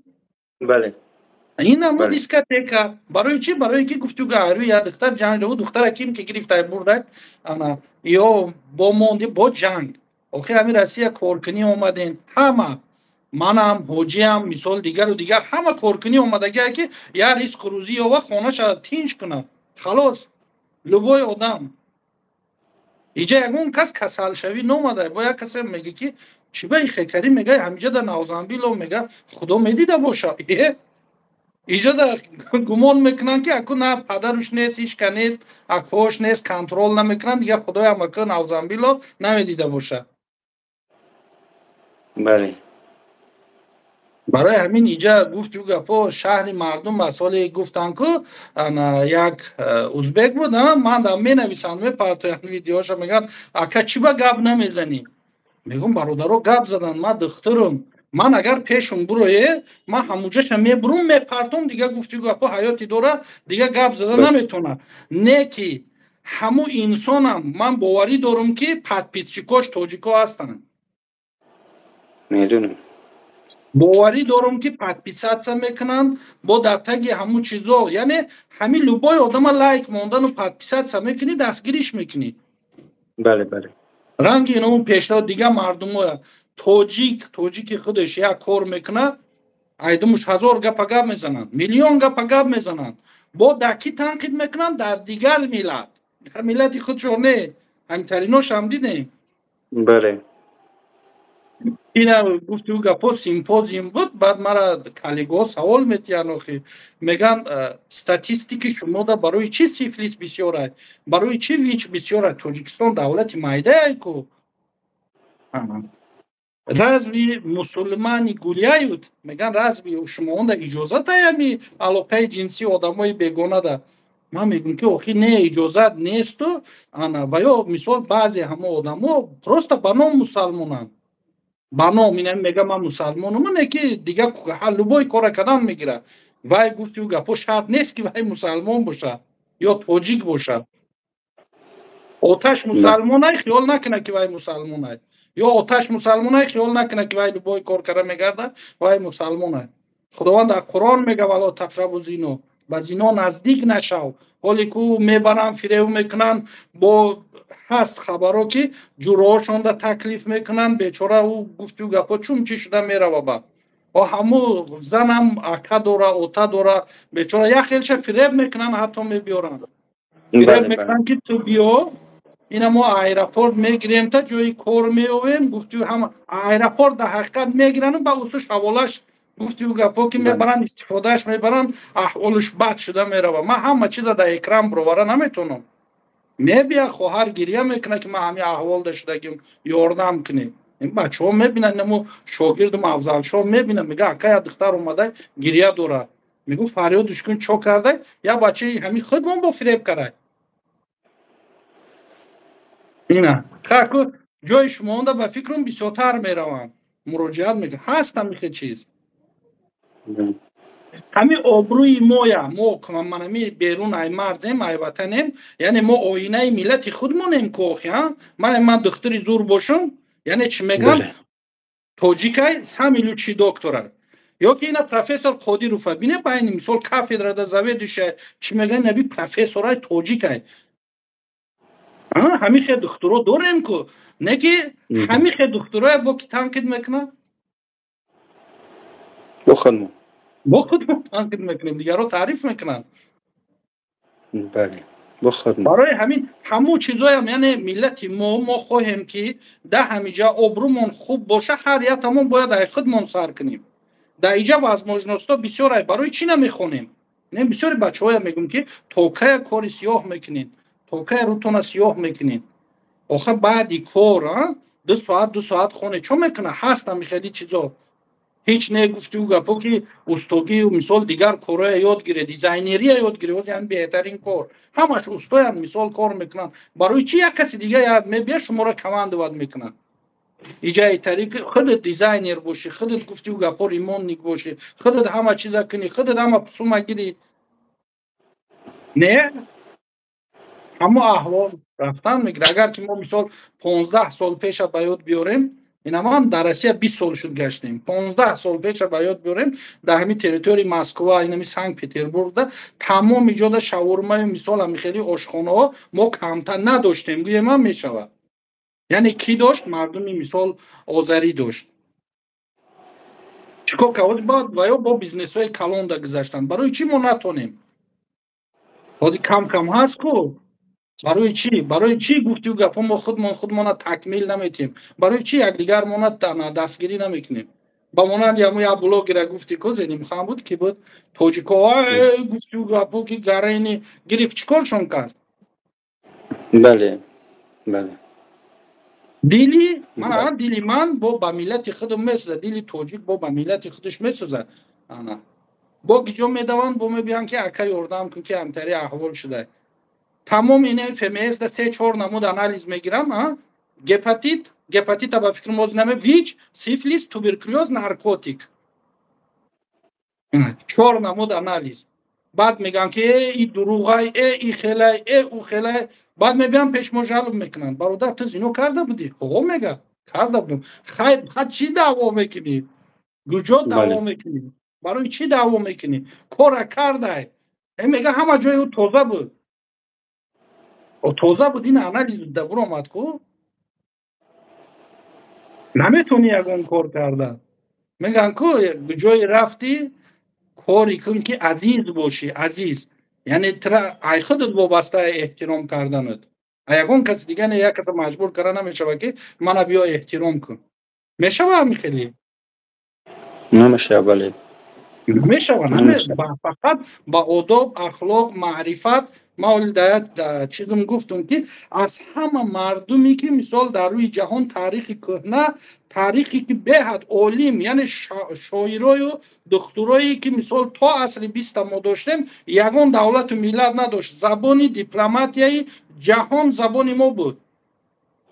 Ин ҳамо дискотека. Барои чӣ? Барои ки гуфтуга айрӯи як духтар ҷанг, ӯ духтара ким ки гирифта бурда, ана ё бо монди, бо ҷанг. Охи, ҳамин Россия коркунӣ омадем ҳама, манам, ҳоҷиам, мисол, дигару дигар, ҳама коркунӣ омадагия, ки як ризқу рӯзӣ ёва, хонаша тинч кунад, халос. Любой одам иҷа ягон кас касалшавӣ номада. Бо як касе мега, ки чӣ ба ихекарӣ, мега, ҳамиҷа да навзамбило, мега, худо медида боша. Иҷа да гумон мекунанд, ки аку на падаруш нест, ҳичка нест, акош нест, контроль намекунанд, дига худоям аку навзамбило намедида боша. Барои ҳамин иҷа гуфту гапо, шаҳри мардум аст. Ҳоле гуфтанд, ку як узбек буд, ман дам менависанд, мепартоянд видеоша, мегӯянд, ака, чӣ ба гап намезанӣ? Мегӯм, бародаро, гап задан, ман духтурум, ман агар пешум бурое, ман ҳамуҷаша мебурум, мепартом, дига гуфту гапо, ҳаёти дора, дига гап зада наметавонад. Не, ки ҳаму инсонам ман боварӣ дорум, ки подписчикош тоҷико ҳастанд. Медонам. Боварӣ дорам, ки подписаться мекунанд бо дар таги ҳамун чизо. Яъне ҳамин любой одама лайк мондану подписаться мекунӣ, дастгириш мекунӣ. Бале, бале. Ранги ино пешро дига мардумо, тоҷик тоҷики худаш як кор мекунад, айдумуш ҳазор гапа гап мезананд, миллион гапа гап мезананд, бо дар кӣ танқид мекунанд? Дар дигар миллат, миллати худшо не. Ҳамитариношам дидем. Ина гуфти ӯ гапо, симпозиум буд, баъд мара коллегаҳо савол метиҳанд, охи, мегӯянд, статистики шумода барои чӣ сифлис бисёрай, барои чӣ ВИЧ бисёрай? Тоҷикистон давлати майдаай ку. Разве мусульмане гуляют? Мегӯянд, разве шумоонда иҷозат ами алоқаи ҷинсии одамои бегонада? Ман мегӯм, ки охи, не, иҷозат несту. Ана ва ё мисол, баъзе ҳамо одамо просто ба ном мусалмонанд, ба ном ина мега, ман мусалмонум, не, ки дига любой кора кардан мегира. Вай гуфти ӯ гапо, шарт нест, ки вай мусалмон бошад ё тоҷик бошад. Оташ мусалмонай, хиёл накунад, ки вай мусалмонай, ё оташ мусалмонай, хиёл накунад, ки вай любой кор карда мегарда, вай мусалмонай. Худованд дар Қуръон мега, ولا تقربوا الزنا. Ба зино наздик нашав. Ҳоле ку мебаранд, фиреб мекунанд, бо ҳаст хабаро, ки ҷуроҳошонда таклиф мекунанд. Бечора ӯ гуфтю гапҳо чун чӣ шуда мерава, ба ҳаму занам ака дора, ота дора, бечора як хелша фиреб мекунанд, ҳатто мебиёранд, фиреб мекунанд, ки ту биё, ина мо аэропорт мегирем, та ҷои кор меёвем. Гуфтю ҳама аэропорт дар ҳақиқат мегирану ба усуш ҳаволаш, гуфтю гапҳо, ки мебаранд, истифодааш мебаранд, аҳволаш бад шуда мерава. Ман ҳама чиза дар экран бировара наметавонам. Мебия, хоҳар гирья мекунад, ки ман ҳамин аҳволда шудагим, ёрдам кунед. Ин бачаҳо мебинанд, намо шогирдум Афзалшоҳ мебинад, мега: «Ака, я духтар омада, гирья дорад». Мегӯ: «Фарёдуш кун, чо кардай?» Я бачаи ҳамин худмон бо фиреб кардай. Ина хаку ҷои шумоонда, ба фикрам, бисёртар мераванд, муроҷиат мекунанд. Ҳаст ҳамихе чиз. Ҳамин обрӯи моя. Мо манами берун ай марзем, ай ватанем, яъне мо оинаи миллати худмонем ку охи. Ман духтури зур бошам, яъне чӣ мегӯям? Тоҷикай самый лучший доктора. Ё ки ина профессор Қодирова бине, байни мисол кафедрада заведующая, чӣ мегӯян? Наби профессорай тоҷикай. Ҳамин духтуро дорем ку, не ки ҳамин хе духтурое бо ки танқид мекунад? Бо худмон. Бо худмон танқид мекунем, дигарро таъриф мекунанд. Бале, бо худмон. Барои ҳамин ҳамун чизоям, яъне миллати мо хоҳем, ки да ҳамиҷа обрӯмон хуб боша, ҳар яктамон бояд ай худмон сар кунем. Дар иҷа возможностҳо бисёр ай, барои чӣ намехонем? Не, бисёри бачаҳоя мегӯм, ки то кая кори сиёҳ мекунед, то кая рӯтона сиёҳ мекунед? Охир баъди кор 2 соат, 2 соат хоне, чо мекуна? Ҳаст ҳами хели чизо. Ҳеҷ не, гуфтиу гапо, ки устогию мисол дигар корҳоя ёд гире, дизайнерия ёд гире. Ҳозир ҳами беҳтарин кор, ҳамаш устоянд, мисол, кор мекунанд. Барои чӣ як каси дига мебия, шуморо командовать мекунад? Иҷаи тариқи худат дизайнер бошӣ, худат, гуфтиу гапо, ремонтник бошӣ, худат ҳама чиза кунӣ, худат ҳама сума гирӣ. Не, ҳамо аҳвол рафтан мегирад. Агар ки мо мисол 15 сол пеша ба ёд биёрем, ина ман дар Россия 20 сол шуд гаштем, 15 сол пеша ба ёд биёрем, дар ҳамин территорияи Москва, инами Санкт Петербургда тамоми ҷода шаурмаю, мисол, ҳами хели ошхонаҳо мо камтар надоштем, гӯем ҳам мешавад. Яъне кӣ дошт? Мардуми, мисол, озарӣ дошт. Чӣ кор кард баъд? Ва ё бо бизнесҳои калонда гузаштанд. Барои чӣ мо натонем? Ҳозир кам кам ҳаст ку. Барои чӣ, барои чӣ, гуфтиу гапҳо, мо худмон худмона такмил наметиҳем? Барои чӣ якдигармона дастгирӣ намекунем? Ба монанди ҳамо як блогера гуфти ку, Зенимхан буд, ки буд, тоҷико, гуфтиу гапҳо, ки гарени гирифт, чӣ коршон кард? Бале. Дили ман, дили ман бо ба миллати худам месӯзад, дили тоҷик бо ба миллати худаш месӯзад. Ана бо гиҷо медаванд, бо мебиёнд, ки ака, ёрдам кун, ки ҳамтари аҳвол шуда. Тамом ин ФМС да се чор намуд анализ мегирам: гепатит, гепатита ба фикр моз наме, ВИЧ, сифилис, туберкулёз, наркотик, чор намуд анализ. Баъд мегӯям, ки э, и дуруғай, э, и хелай, э, ӯ хелай. Баъд мебиям, пеш мо жалоб мекунанд: «Бародар, ту зино карда будӣ?» «Ҳо», мега, «карда будам». Хай, чӣ даъво мекунӣ? Куҷо даъво мекунӣ? Барои чӣ даъво мекунӣ? Кора кардай. Э, мега, ҳама ҷои ӯ тоза буд. Тоза буд, ин анализ да буромад ку, наметавонӣ ягон кор карда. Мегӯянд ку, ҷое рафтӣ, кори кун, ки азиз бошӣ. Азиз яъне тра ай худат вобаста эҳтиром карданат, а ягон каси дига не. Як каса маҷбур карда намешава, ки мана биё, эҳтиром кун. Мешава ҳами хеле? Намешава, бале. Мешава. Фақат ба одоб, ахлоқ, маърифат. Ман оли дар чизм гуфтум, ки аз ҳама мардуме, ки мисол дар рӯи ҷаҳон, таърихи кӯҳна, таърихе ки беҳад олим, яъне шоирою духтурое, ки мисол то асри биста мо доштем, ягон давлату миллат надошт. Забони дипломатияи ҷаҳон забони мо буд.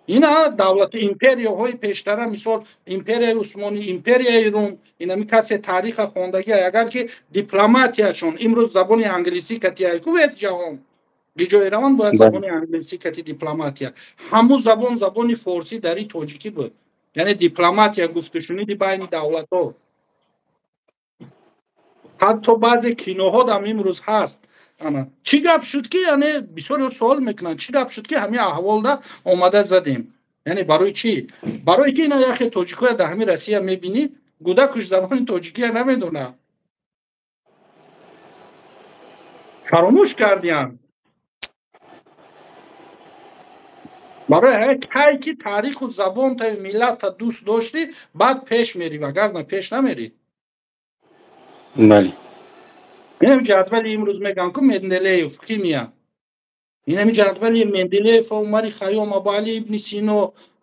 Ина давлату империяҳои пештара, мисол, империяи Усмонӣ, империяи Рум, инами касе таъриха хондагӣ, агар ки дипломатияшон имрӯз забони англисӣ катиай ку, вес ҷаҳон гиҷое раванд, бояд забони англисӣ кати дипломатия. Ҳамун забон, забони форсӣ, дари тоҷикӣ буд, яъне дипломатия, гуфтушуниди байни давлатҳо. Ҳатто баъзе киноҳо дам имрӯз ҳаст. Ана чӣ гап шуд ки, яъне бисёриҳо суол мекунанд, чӣ гап шуд ки ҳамин аҳволда омада задем? Яъне барои чӣ? Барои ки ина яхе тоҷикоя дар ҳамин Россия мебинӣ, гудакуш забони тоҷикия намедонад. Фаромӯш кардиям. Барои кай ки таъриху забонтаю миллатта дӯст доштӣ, баъд пеш мерӣ, вагарна пеш намерӣ. Бале. Инами ҷадвали имрӯз мегӯям ку Менделеев химия. Инами ҷадвали Менделеев, Умари Хайём, Абуали ибни Сино,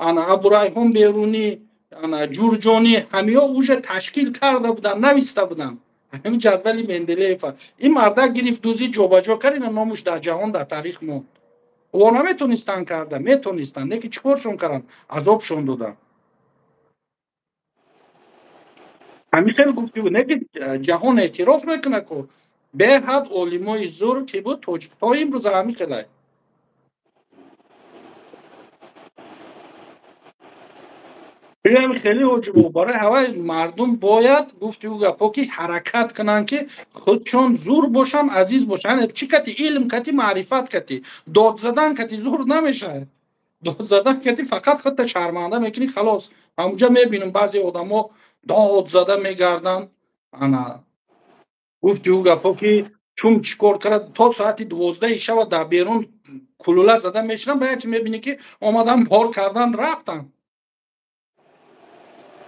ана Абурайҳон Берунӣ, ана Ҷурҷонӣ, ҳамиҳо уже ташкил карда буданд, нависта буданд. Ҳамин ҷадвали Менделеева. Ин мардак гирифт дузӣ ҷобаҷо кард, ина номуш дар ҷаҳон дар таърих монд. О наметонистанд карда, метонистанд, лекин чӣ коршон карданд? Азобшон доданд. Ҳамин хел гуфти буд, не ки ҷаҳон эътироф мекунад ку беҳад олимои зур ки буд тоҷик то имрӯз ҳамин хелай. Бигам хеле ҳоҷибо, барои ҳавай мардум бояд гуфти ӯ гапо ки ҳаракат кунанд ки худшон зур бошанд, азиз бошанд. Чӣ кати? Илм кати, маърифат кати. Дод задан кати зур намешавад. Дод задан кати фақат худта шарманда мекунӣ, халос. Ҳамунҷа мебинам баъзе одамо дод зада мегарданд. Ана гуфти ӯ гапо ки чун чӣ кор кард, то соати 12 шава дар берун кулула зада мешинам, ба яке мебинӣ ки омадан бор кардан рафтанд.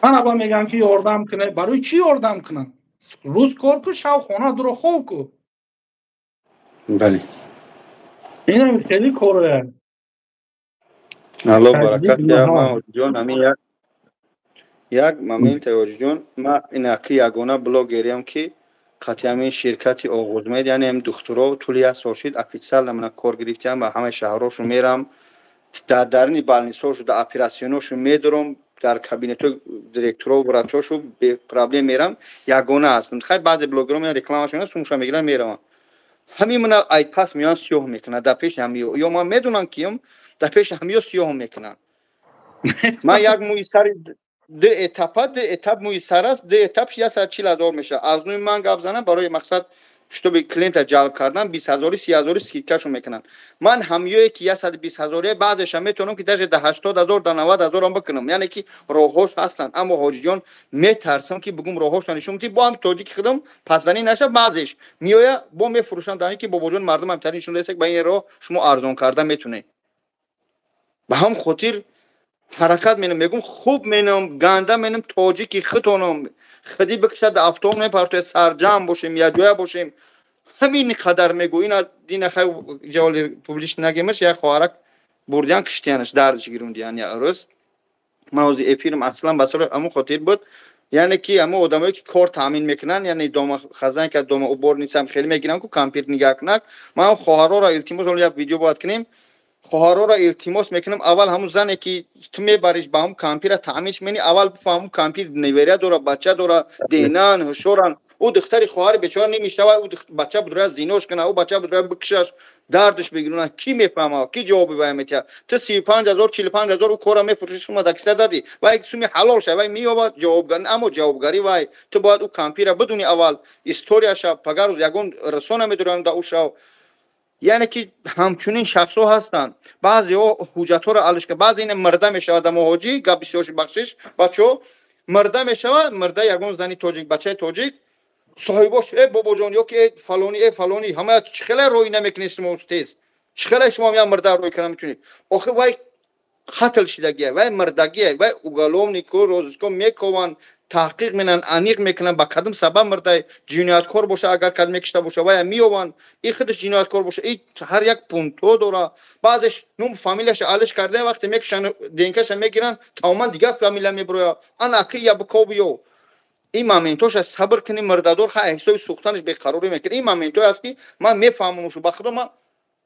Ман аба мегӯям ки ёрдам кунед. Барои чӣ ёрдам кунам? Рӯз кор ку, шав хона дуро хоб ку. Бале. Инам хеле корое. Аллоҳ баракат диҳад. Ман ҳоҷиҷон ҳамин як момент ҳоҷиҷон, ман инаки ягона блогериам ки қатъи ҳамин ширкати Оғузмед, яъне ҳамин духтуро тӯли як сол шид официально мана кор гирифтиам, ба ҳамаи шаҳрҳошон мерам, дар даруни больницаҳошон, дар оператсионҳошон медорам, дар кабинетҳои директоро врачҳошу бепроблем мерам, ягона ҳастам. Хай баъзе блогерҳо меян рекламашон сумша мегиранд мераванд. Ҳамин мана айпас меян сиёҳ мекунанд дар пеши ҳамиё. Ё ман медонам кием, дар пеши ҳамиё сиёҳ мекунанд. Ман як мӯи сари ду этапа, ду этап мӯи сар аст, ду этап 140 ҳазор мешавад. Аз нӯи ман гап занам барои мақсад чтобы клиента ҷалб кардан 20 ҳазори 30 ҳазори скидкашон мекунанд. Ман ҳамёе ки 120 ҳазория баъзеша метавонам ки даже да 80 ҳазор да 90 ҳазорам бикунам, яъне ки роҳҳош ҳастанд. Аммо ҳоҷиҷон метарсам ки бигум роҳҳошро нишон бидӣ, бо ҳам тоҷики худам пасзанӣ наша, баъзеш меоя бо мефурӯшанд, дар ин ки бобоҷон мардум ҳамтарин нишон додааст, ба ин роҳ шумо арзон карда метунед. Ба ҳам хотир ҳаракат менам, мегум хуб менам, ганда менам, тоҷики худтонам хиди бикшад автом мепартояд, сарҷам бошем, якҷоя бошем. Ҳамин қадар мегӯ. Ина дина хай ҷаволи публиш нагемаш, як хоҳарак бурдиян киштиянаш, дардиш гирундиян як рӯз. Ман ҳозир эфирам аслан ба сари ҳамон хотир буд, яъне ки ҳамон одамое ки кор таъмин мекунанд, яъне дома хазанка, дома уборницам хеле мегиранд ку компютер нигаҳ кунак. Ман хоҳарҳоро илтимос, ҳоло як видео бояд кунем, хоҳарҳоро илтимос мекунам, аввал ҳамун зане ки ту мебариш ба ҳамун кампира таъминш менӣ, аввал бифаҳм ҳамун кампир неверия дора, бача дора, денан, ҳушёран. Ӯ духтари хоҳари бечора намешава, ӯ бача будроя зинош куна, ӯ бача будроя бикушаш, дардаш бигирона. Кӣ мефаҳма, кӣ ҷавоби вай метиҳад? Ту 35 ҳазор, 45 ҳазор ӯ кора мефурӯши, сума дар киса задӣ, вай суми ҳалол шава, вай меёбад ҷавобгарӣ, аммо ҷавобгарӣ вай ту бояд ӯ кампира бидуни аввал историяша, пагар рӯз ягон расона медоранд дар ӯ шав. Яъне ки ҳамчунин шахсҳо ҳастанд, баъзеҳо ҳуҷҷатҳоро алишка, баъзе ина мирда мешавад, дар муҳоҷӣ гап бисёр бахшиш бачаҳо, мирда мешавад, мирда ягон зани тоҷик, бачаи тоҷик, соҳибош э бобоҷон ё ки э фалонӣ, э фалонӣ, ҳама чӣ хеле рӯй намекунед шумо тез, чӣ хеле шумо як мирда рӯй карда метавонед? Охир вай қатл шидагия, вай мирдагия, вай уголовнику розыско мекованд, таҳқиқ менанд, аниқ мекунанд ба кадом сабаб мирдай, ҷинояткор боша, агар кадом мекишта боша, вая меёбанд, и худаш ҷинояткор боша, и ҳар як пунктҳо дора. Баъзеш ном фамилияша алиш карда, вақте мекушанд, ДНК-ша мегиранд, тамоман дигар фамилия мебирояд. Ана аки я бикобиё. Ин моментҳоша сабр кунӣ, мирдадор хай ҳисоби сӯхтанаш беқарорӣ мекунад. Ин моментҳое аст ки ман мефаҳмам шу, ба худо ман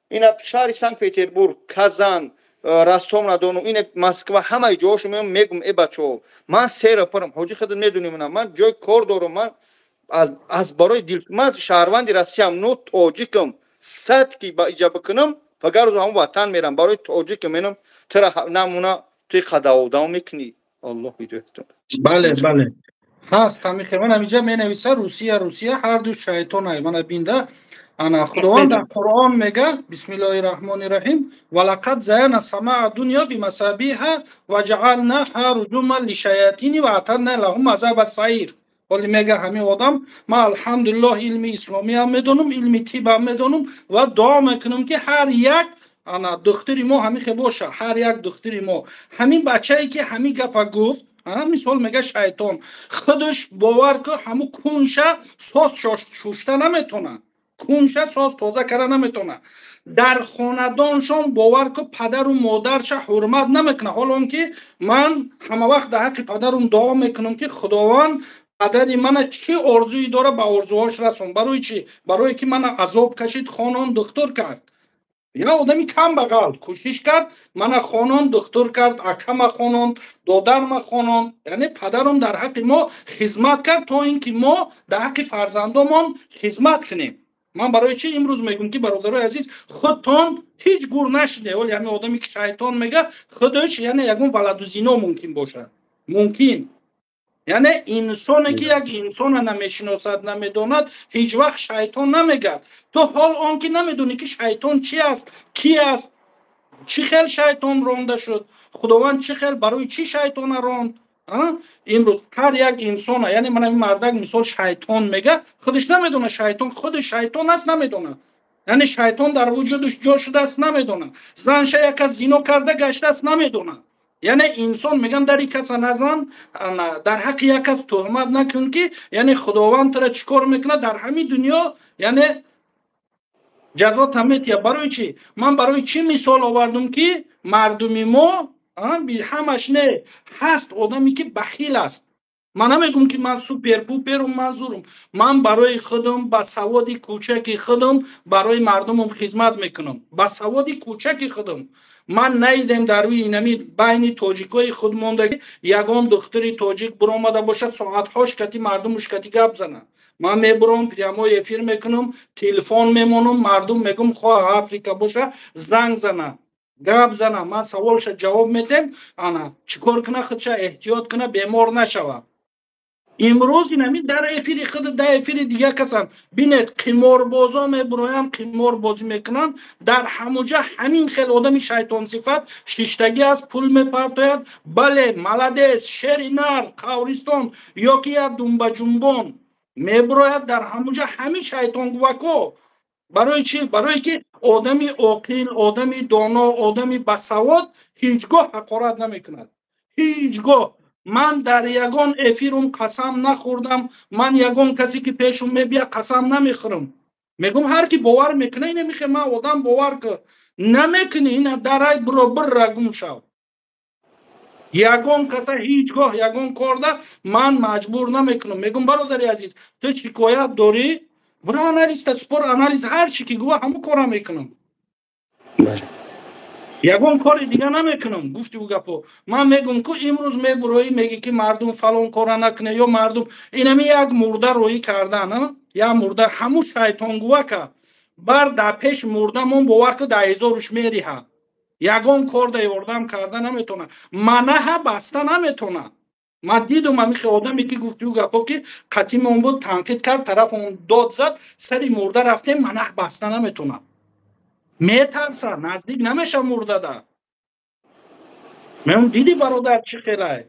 ина шаҳри Санкт-Петербург, Казан, Ростов на Дону, ин Москва, ҳамаи ҷоҳошо меоям, мегум э бачаҳо, ман сера пурам, ҳоҷи худат медонӣ мана, ман ҷои кор дорам, ман аз барои дил, ман шаҳрванди Россиям, но тоҷикам, сад ки ба иҷа бикунам, фагар рӯз ҳамон ватан мерам, барои тоҷикам менам, тура намуна туи қадаводам мекунӣ. Аллоҳ ҳидоят кунад. Бале, бале. Ҳаст ҳамихе. Ман ҳаминҷа менависа Русия, Русия ҳарду шайтонай. Мана бинда. Ана Худованд дар Қуръон мега: Бисмиллоҳи раҳмони раҳим, ва лақад заяна самаа дунё бимасабиҳа ва ҷаалнаҳа руҷуман лишаятини ва атадна лаҳум азаба саир. Ҳоли мега ҳамин одам, ман алҳамдулиллоҳ илми исломиам медонам, илми тибам медонам ва дуо мекунам, ки ҳар як ана духтури мо ҳамин хел боша, ҳар як духтури мо. Ҳамин бачае ки ҳамин гапа гуфт, мисол мега шайтон, худаш бовар ку, ҳамун кунша соз шушта наметона, кунша соз тоза карда наметона. Дар хонадоншон, бовар ку, падару модарша ҳурмат намекунад. Ҳоло он ки ман ҳама вақт дар ҳаққи падарум дуо мекунам, ки Худованд падари мана чӣ орзуе дора, ба орзуҳош расон. Барои чӣ? Барое ки мана азоб кашид, хонон, духтур кард. Я одами камбағал кӯшиш кард, мана хонон, духтур кард, акама хононд, додарма хононд. Яъне падарум дар ҳаққи мо хизмат кард, то ин ки мо дар ҳаққи фарзандомон хизмат кунем. Ман барои чӣ имрӯз мегӯм, ки бародарои азиз, худтон ҳеҷ гур нашиде. Оли ҳамин одаме ки шайтон мега, худаш яъне ягон валадузино мумкин бошад, мумкин. Яъне инсоне ки як инсона намешиносад, намедонад, ҳеҷ вақт шайтон намегӯяд. То ҳол он ки намедонӣ, ки шайтон чи аст, ки аст, чӣ хел шайтон ронда шуд, Худованд чӣ хел, барои чӣ шайтона ронд. Имрӯз ҳар як инсона, яъне ман ҳамин мардак мисол шайтон мега, худаш намедонад шайтон, худи шайтон аст, намедонад. Яъне шайтон дар вуҷудаш ҷо шудааст, намедонад. Занша як кас зино карда гаштааст, намедонад. Яъне инсон меган, дари каса назан, дар ҳаққи як кас туҳмат накун, ки яъне Худованд тура чӣ кор мекунад дар ҳамин дунё, яъне ҷазота метиҳад. Барои чӣ ман, барои чӣ мисол овардум, ки мардуми мо ҳамаш не, ҳаст одаме ки бахил аст. Ман намегӯм, ки ман супер пуперум, манзурум. Ман барои худам ба саводи кӯчаки худам барои мардумам хизмат мекунам, ба саводи кӯчаки худам. Ман наидем дар рӯи инами байни тоҷикои худмондагӣ ягон духтури тоҷик биромада бошад, соатҳош кати мардумуш кати гап занад. Ман мебурам, прямой эфир мекунам, телефон мемонам, мардум мегӯм, хоҳ Африка боша, занг зана, гап зана, ман саволша ҷавоб медем. Ана чӣ кор куна, худша эҳтиёт куна, бемор нашава. Имрӯз инами дар эфири худ, дар эфири дигар касам бинед, қиморбозо мебуроянд, қиморбозӣ мекунанд. Дар ҳамуҷа ҳамин хел одами шайтонсифат шиштагӣ аст, пул мепартояд. Бале, молодец, шери нар, қавристон ё ки як думбаҷунбон мебурояд дар ҳамуҷа ҳамин шайтонгувако. Барои чӣ? Барое ки одами оқил, одами доно, одами басавод ҳеҷ гоҳ ҳақорат намекунад, ҳеҷ гоҳ. Ман дар ягон эфирум қасам нахӯрдам. Ман ягон касе ки пешум мебия, қасам намехӯрам. Мегӯм, ҳар ки бовар мекуна, ина мехе ман одам бовар ку, намекунӣ, ина дарай биро, бирра, гум шав. Ягон каса ҳеҷ гоҳ ягон корда ман маҷбур намекунам. Мегӯм, бародари азиз, ту шикоят дорӣ, биро анализта спор, анализ ҳар чӣ ки гӯва, ҳамон кора мекунам, ягон кори дига намекунам. Гуфти ӯ гапо, ман мегӯм ку, имрӯз мебуроӣ, мегӣ, ки мардум фалон кора накуне ё мардум инами як мурда роӣ кардан, як мурда ҳамун шайтонгувака бар дар пеш мурдамон, бовар ку, дар ҳезоруш мериҳа, ягон корда ёрдам карда наметавона, манаҳа баста наметавона. Ман дидум ҳамихе одаме ки гуфти ӯ гапо, ки қатимон буд, танқид кард, тараф он дод зад, сари мурда рафтем, манаҳ баста наметавона, метарса, наздик намеша мурдада. Мегӯм, диди, бародар, чӣ хелай,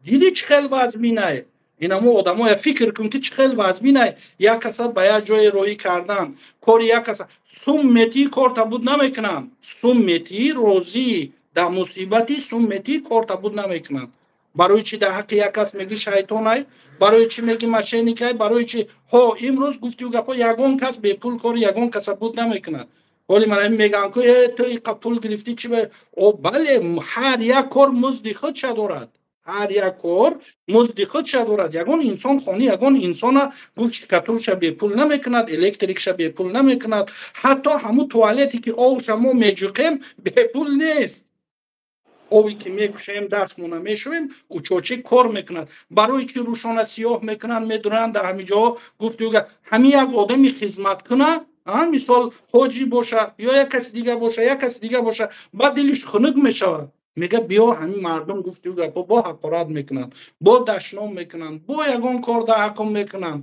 диди, чӣ хел вазминай? Инамо одамоя фикр кун, ки чӣ хел вазминай як каса ба як ҷое роҳӣ кардан. Кори як каса сум метии, корта буд намекунанд, сум метии, розӣ дар мусибати, сум метии, корта буд намекунанд. Барои чӣ дар ҳаққи як кас мегӣ шайтонай? Барои чӣ мегӣ мошенникай? Барои чӣ? Ҳо, имрӯз гуфтиу гапҳо, ягон кас бепул кори ягон каса буд намекунад. Ҳоли ман мегӯям ку, э, ту иқа пул гирифтӣ, чи? О, бале, ҳар як кор музди худша дорад, ҳар як кор музди худша дорад. Ягон инсон хони ягон инсона гуфт, штукатурша бепул намекунад, электрикша бепул намекунад, ҳатто ҳамун туалете ки овша мо меҷуқем, бепул нест. Ови ки мекушем, дастмона мешӯем, учочи кор мекунад. Барои чи рӯшона сиёҳ мекунанд, медуранд дар ҳамин ҷоҳо? Гуфту ҳамин як одами хизмат куна, мисол ҳоҷӣ боша ё як каси дига боша, як каси дига боша, баъд дилиш хунук мешавад. Мега биё, ҳамин мардум, гуфти гапо, бо ҳақорат мекунанд, бо дашном мекунанд, бо ягон кор да ҳақм мекунанд,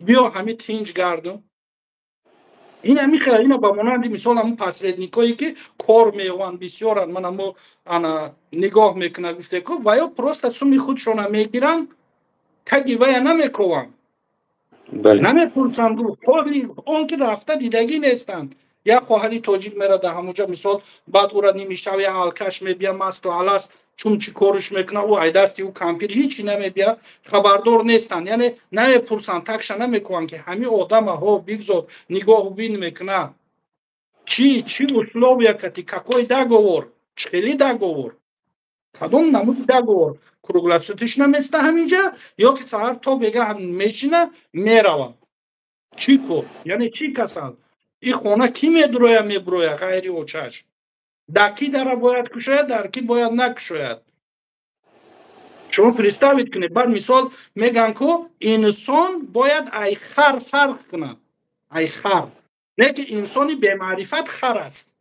биё ҳамин тинҷ гардум. Ин ҳамин хел, ина ба монанди мисол ҳамун посредникое, ки кор меёванд, бисёранд. Мана мо ана нигоҳ мекунад, гуфте ку ва ё просто суми худшона мегиранд, таги вая намекованд, намепурсанд, ҳоли он ки рафта дидагӣ нестанд. Як хоҳари тоҷик мера дар ҳамонҷа, мисол, баъд ӯра нимишав я алкаш мебия, масту аласт, чун чӣ корш мекуна, ӯ айдасти ӯ кампир ҳичи намебия, хабардор нестанд, яъне намепурсанд, такша намекунанд, ки ҳамин одамаҳо бигзор нигоҳу бин мекуна, чӣ чӣ условия кати, какой договор, чӣ хели договор, кадом намуди договор, круглосуточно места ҳаминҷа ё ки саҳар то бега мешина мерава, чӣ кор, яъне чӣ касал, и хона кӣ медуроя, мебуроя ғайри очаш, дар ки дара бояд кушояд, дар ки бояд накушояд. Шумо представить кунед, баъд мисол меган ку инсон бояд ай хар фарқ кунад, ай хар. Не ки инсони бемаърифат хар аст,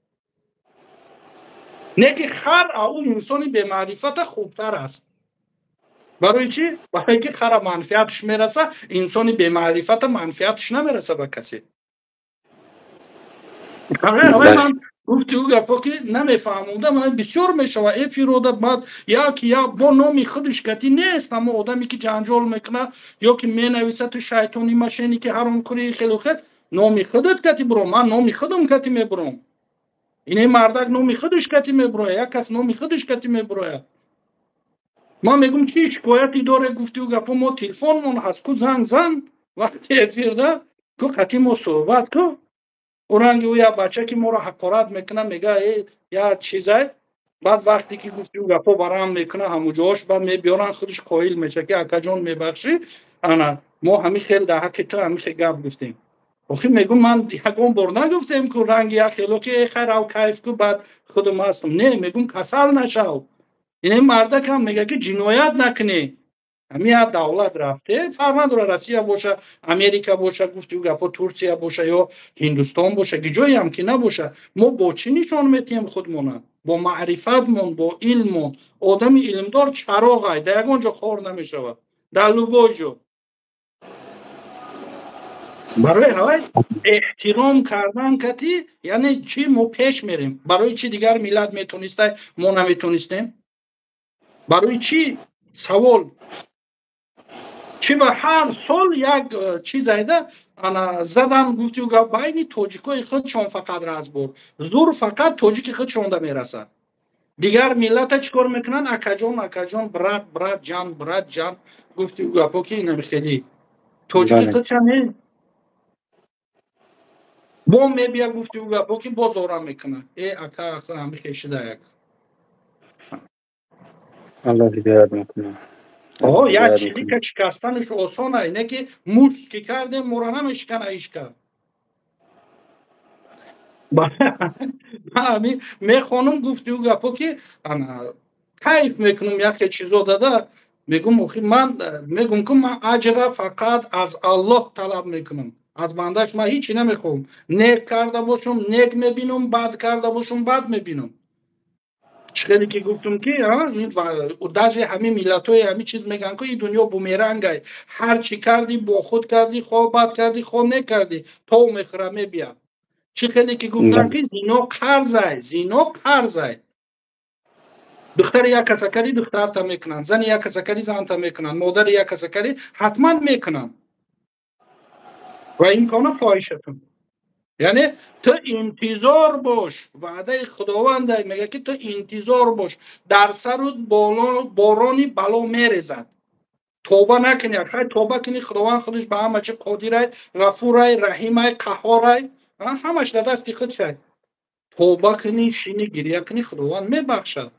не ки хар ау инсони бемаърифата хубтар аст. Барои чӣ? Барое ки хара манфиатш мераса, инсони бемаърифата манфиатш намераса ба касе. Ман гуфти ӯ гапо ки намефаҳмонда, ман бисёр мешава эфирода. Баъд як я бо номи худаш кати нест, ҳамо одаме ки ҷанҷол мекуна ё ки менависа: «Ту шайтони, мошенники, ҳаромкори», хелу хел. Номи худат кати буром, ман номи худам кати мебуром, ине мардак номи худаш кати мебуроя, як кас номи худаш кати мебурояд. Ман мегум, чӣ шикояте доре, гуфти ӯ гапо, мо телефонмон ҳаст ку, занг зан вақти эфирда ку, қати мо суҳбат ку. Уранги ӯ як бача ки моро ҳақорат мекуна, мега я чизай. Баъд вақте ки, гуфти ӯ гапо, барам мекуна ҳамуҷош, баъд мебиёран, худаш қоил меша, ки акаҷон, мебахшӣ, ана мо ҳамин хел дар ҳаққи ту ҳамин хел гап гуфтем. Охи, мегум, ман ягон бор нагуфтем ку ранги як хело ки хайр, ав кайф ку, баъд худум ҳастам. Не, мегум, касал нашав. Ин мардакам мега ки ҷиноят накунӣ. Ҳамин як давлат рафте, фарқ надорад, Россия боша, Америка боша, гуфти ӯ гапо, Турсия боша ё Ҳиндустон боша, ки ҷоеам ки набоша, мо бо чӣ нишон метиҳем худмона? Бо маърифатмон, бо илммон. Одами илмдор чароғай, дар ягон ҷо хор намешавад, дар любой ҷо. Барои ҳавай эҳтиром кардан кати, яъне чӣ мо пеш мерем? Барои чӣ дигар миллат метонистай, мо наметонистем? Барои чӣ? Савол: чӣ ба ҳар сол як чиз айда ана задан, гуфти гап, байни тоҷикои худшон фақат разбор, зур фақат тоҷики худшонда мерасад. Дигар миллата чӣ кор мекунанд? Акаҷон, акаҷон, брат, брат ҷан, брат ҷан, гуфти гапо, ки инами хели тоҷики худша не бо мебия, гуфти гапо, ки боз ора мекунад: «Э, ака, ҳами хешида як». Аллоҳ ҳидоят мекунад. Як чилика шикастанаш осона, не ки мушт ки кардем, мора намешикана ҳичка. Мехонум, гуфти ӯ гапо, ки кайф мекунум, яхе чизо дада мегум. Охи, ман мегум ку ман аҷра фақат аз Аллоҳ талаб мекунам, аз бандаш ман ҳичи намехоҳам. Нек карда бошум, нек мебинум, бад карда бошум, бад мебинум. Чӣ хеле ки гуфтум, ки даже ҳамин миллатҳои ҳамин чиз мегӯянд ку ин дунё бумерангай, ҳар чӣ кардӣ, бо худ кардӣ, хо бад кардӣ, хо нек кардӣ, то мехӯра, мебия. Чӣ хеле ки гуфтанд, ки зино қарзай, зино қарзай. Духтари як каса кардӣ, духтарта мекунанд, зани як каса кардӣ, занта мекунанд, модари як каса кардӣ, ҳатман мекунанд. Ва ин кона фоҳишатун, яъне ту интизор бош, ваъдаи Худованда, мега ки ту интизор бош, дар сару борони бало мерезад. Тоба накунӣ, хай, тоба кунӣ, Худованд худаш ба ҳама чи қодирай, ғафурай, раҳимай, қаҳорай, ҳамаш дар дасти худшай. Тоба кунӣ, шини гиря кунӣ, Худованд мебахшад.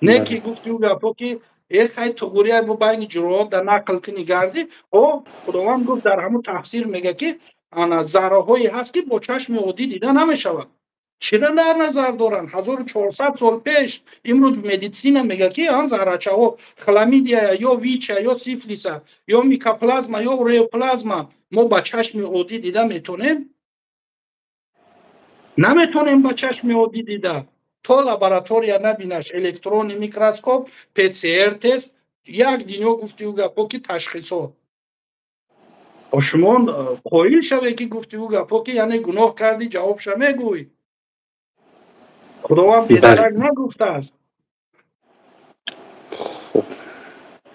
Не ки, гуфти ӯ гапо, ки э хай, туғурия бо байни ҷуроот да нақл кунӣ, гардӣ. О, Худованд гуфт, дар ҳамун тафсир мега, ки ана зарраҳое ҳаст, ки бо чашми оддӣ дида намешавад. Чиро дар назар доранд 1400 сол пеш? Имрӯз медицина мега, ки ан заррачаҳо хламидия ё ВИЧа ё сифлиса ё микоплазма ё уреаплазма мо ба чашми оддӣ дида метонем? Наметонем ба чашми оддӣ дида. То лаборатория набинаш, электронный микроскоп, ПЦР тест, як дунё гуфтиу гапо ки ташхисо. Шумо қоил шаве ки гуфтиу гапо ки, яъне гуноҳ кардӣ, ҷавобша мегӯй. Худованд бедарак нагуфтааст. Хуб,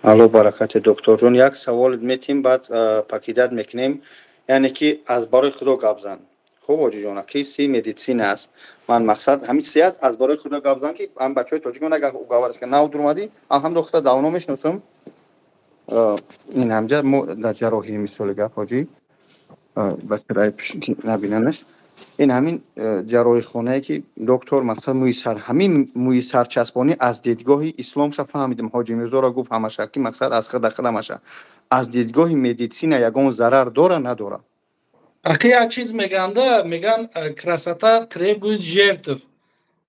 алло баракати, докторҷон. Як савол метим, баъд покидать мекунем. Яъне ки аз барои Худо гап зан. Хуб, ҳоҷиҷон, ки си медицина аст, ман мақсад ҳамин си аст. Аз барои Худо гап зан, ки ҳам бачаҳои тоҷикон агар гаварас ки нав дуромадӣ, алҳамдулилла, худо давно мешиносам. Ин ҳамҷа мо дар ҷарроҳӣ, мисоли гап, ҳоҷӣ, бачараи набинанаш, ин ҳамин ҷарроҳихонае ки доктор, мақсад мӯи сар, ҳамин мӯи сарчаспонӣ аз дидгоҳи исломша фаҳмидем. Ҳоҷи Мирзоро гуфт ҳамаша, ки мақсад аз худа ҳамаша аз дидгоҳи медицина ягон зарар дора, надора? Аки, як чиз меганда, меган, красота требует жертв,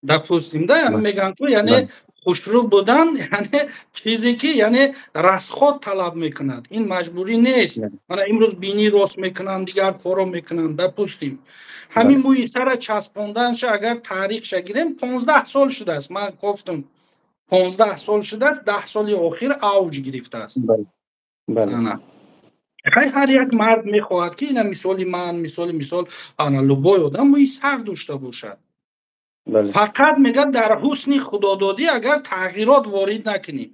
допустим, да, меган ку, яъне хушрӯ будан, яъне чизе ки, яъне расход талаб мекунад, ин маҷбурӣ нест. Мана имрӯз бинӣ рост мекунанд, дигар корро мекунанд, допустим. Ҳамин мӯи сара часпонданша агар таърихша гирем, 15 сол шудааст. Ман гуфтам, 15 сол шудааст, 10 соли охир авҷ гирифтааст. Ҳар як мард мехоҳад ки ина мисоли ман, мисоли мисол, ана любой одам мӯи сар дошта бошад. Фақат мегӯяд, дар ҳусни худододӣ агар тағйирот ворид накунӣ.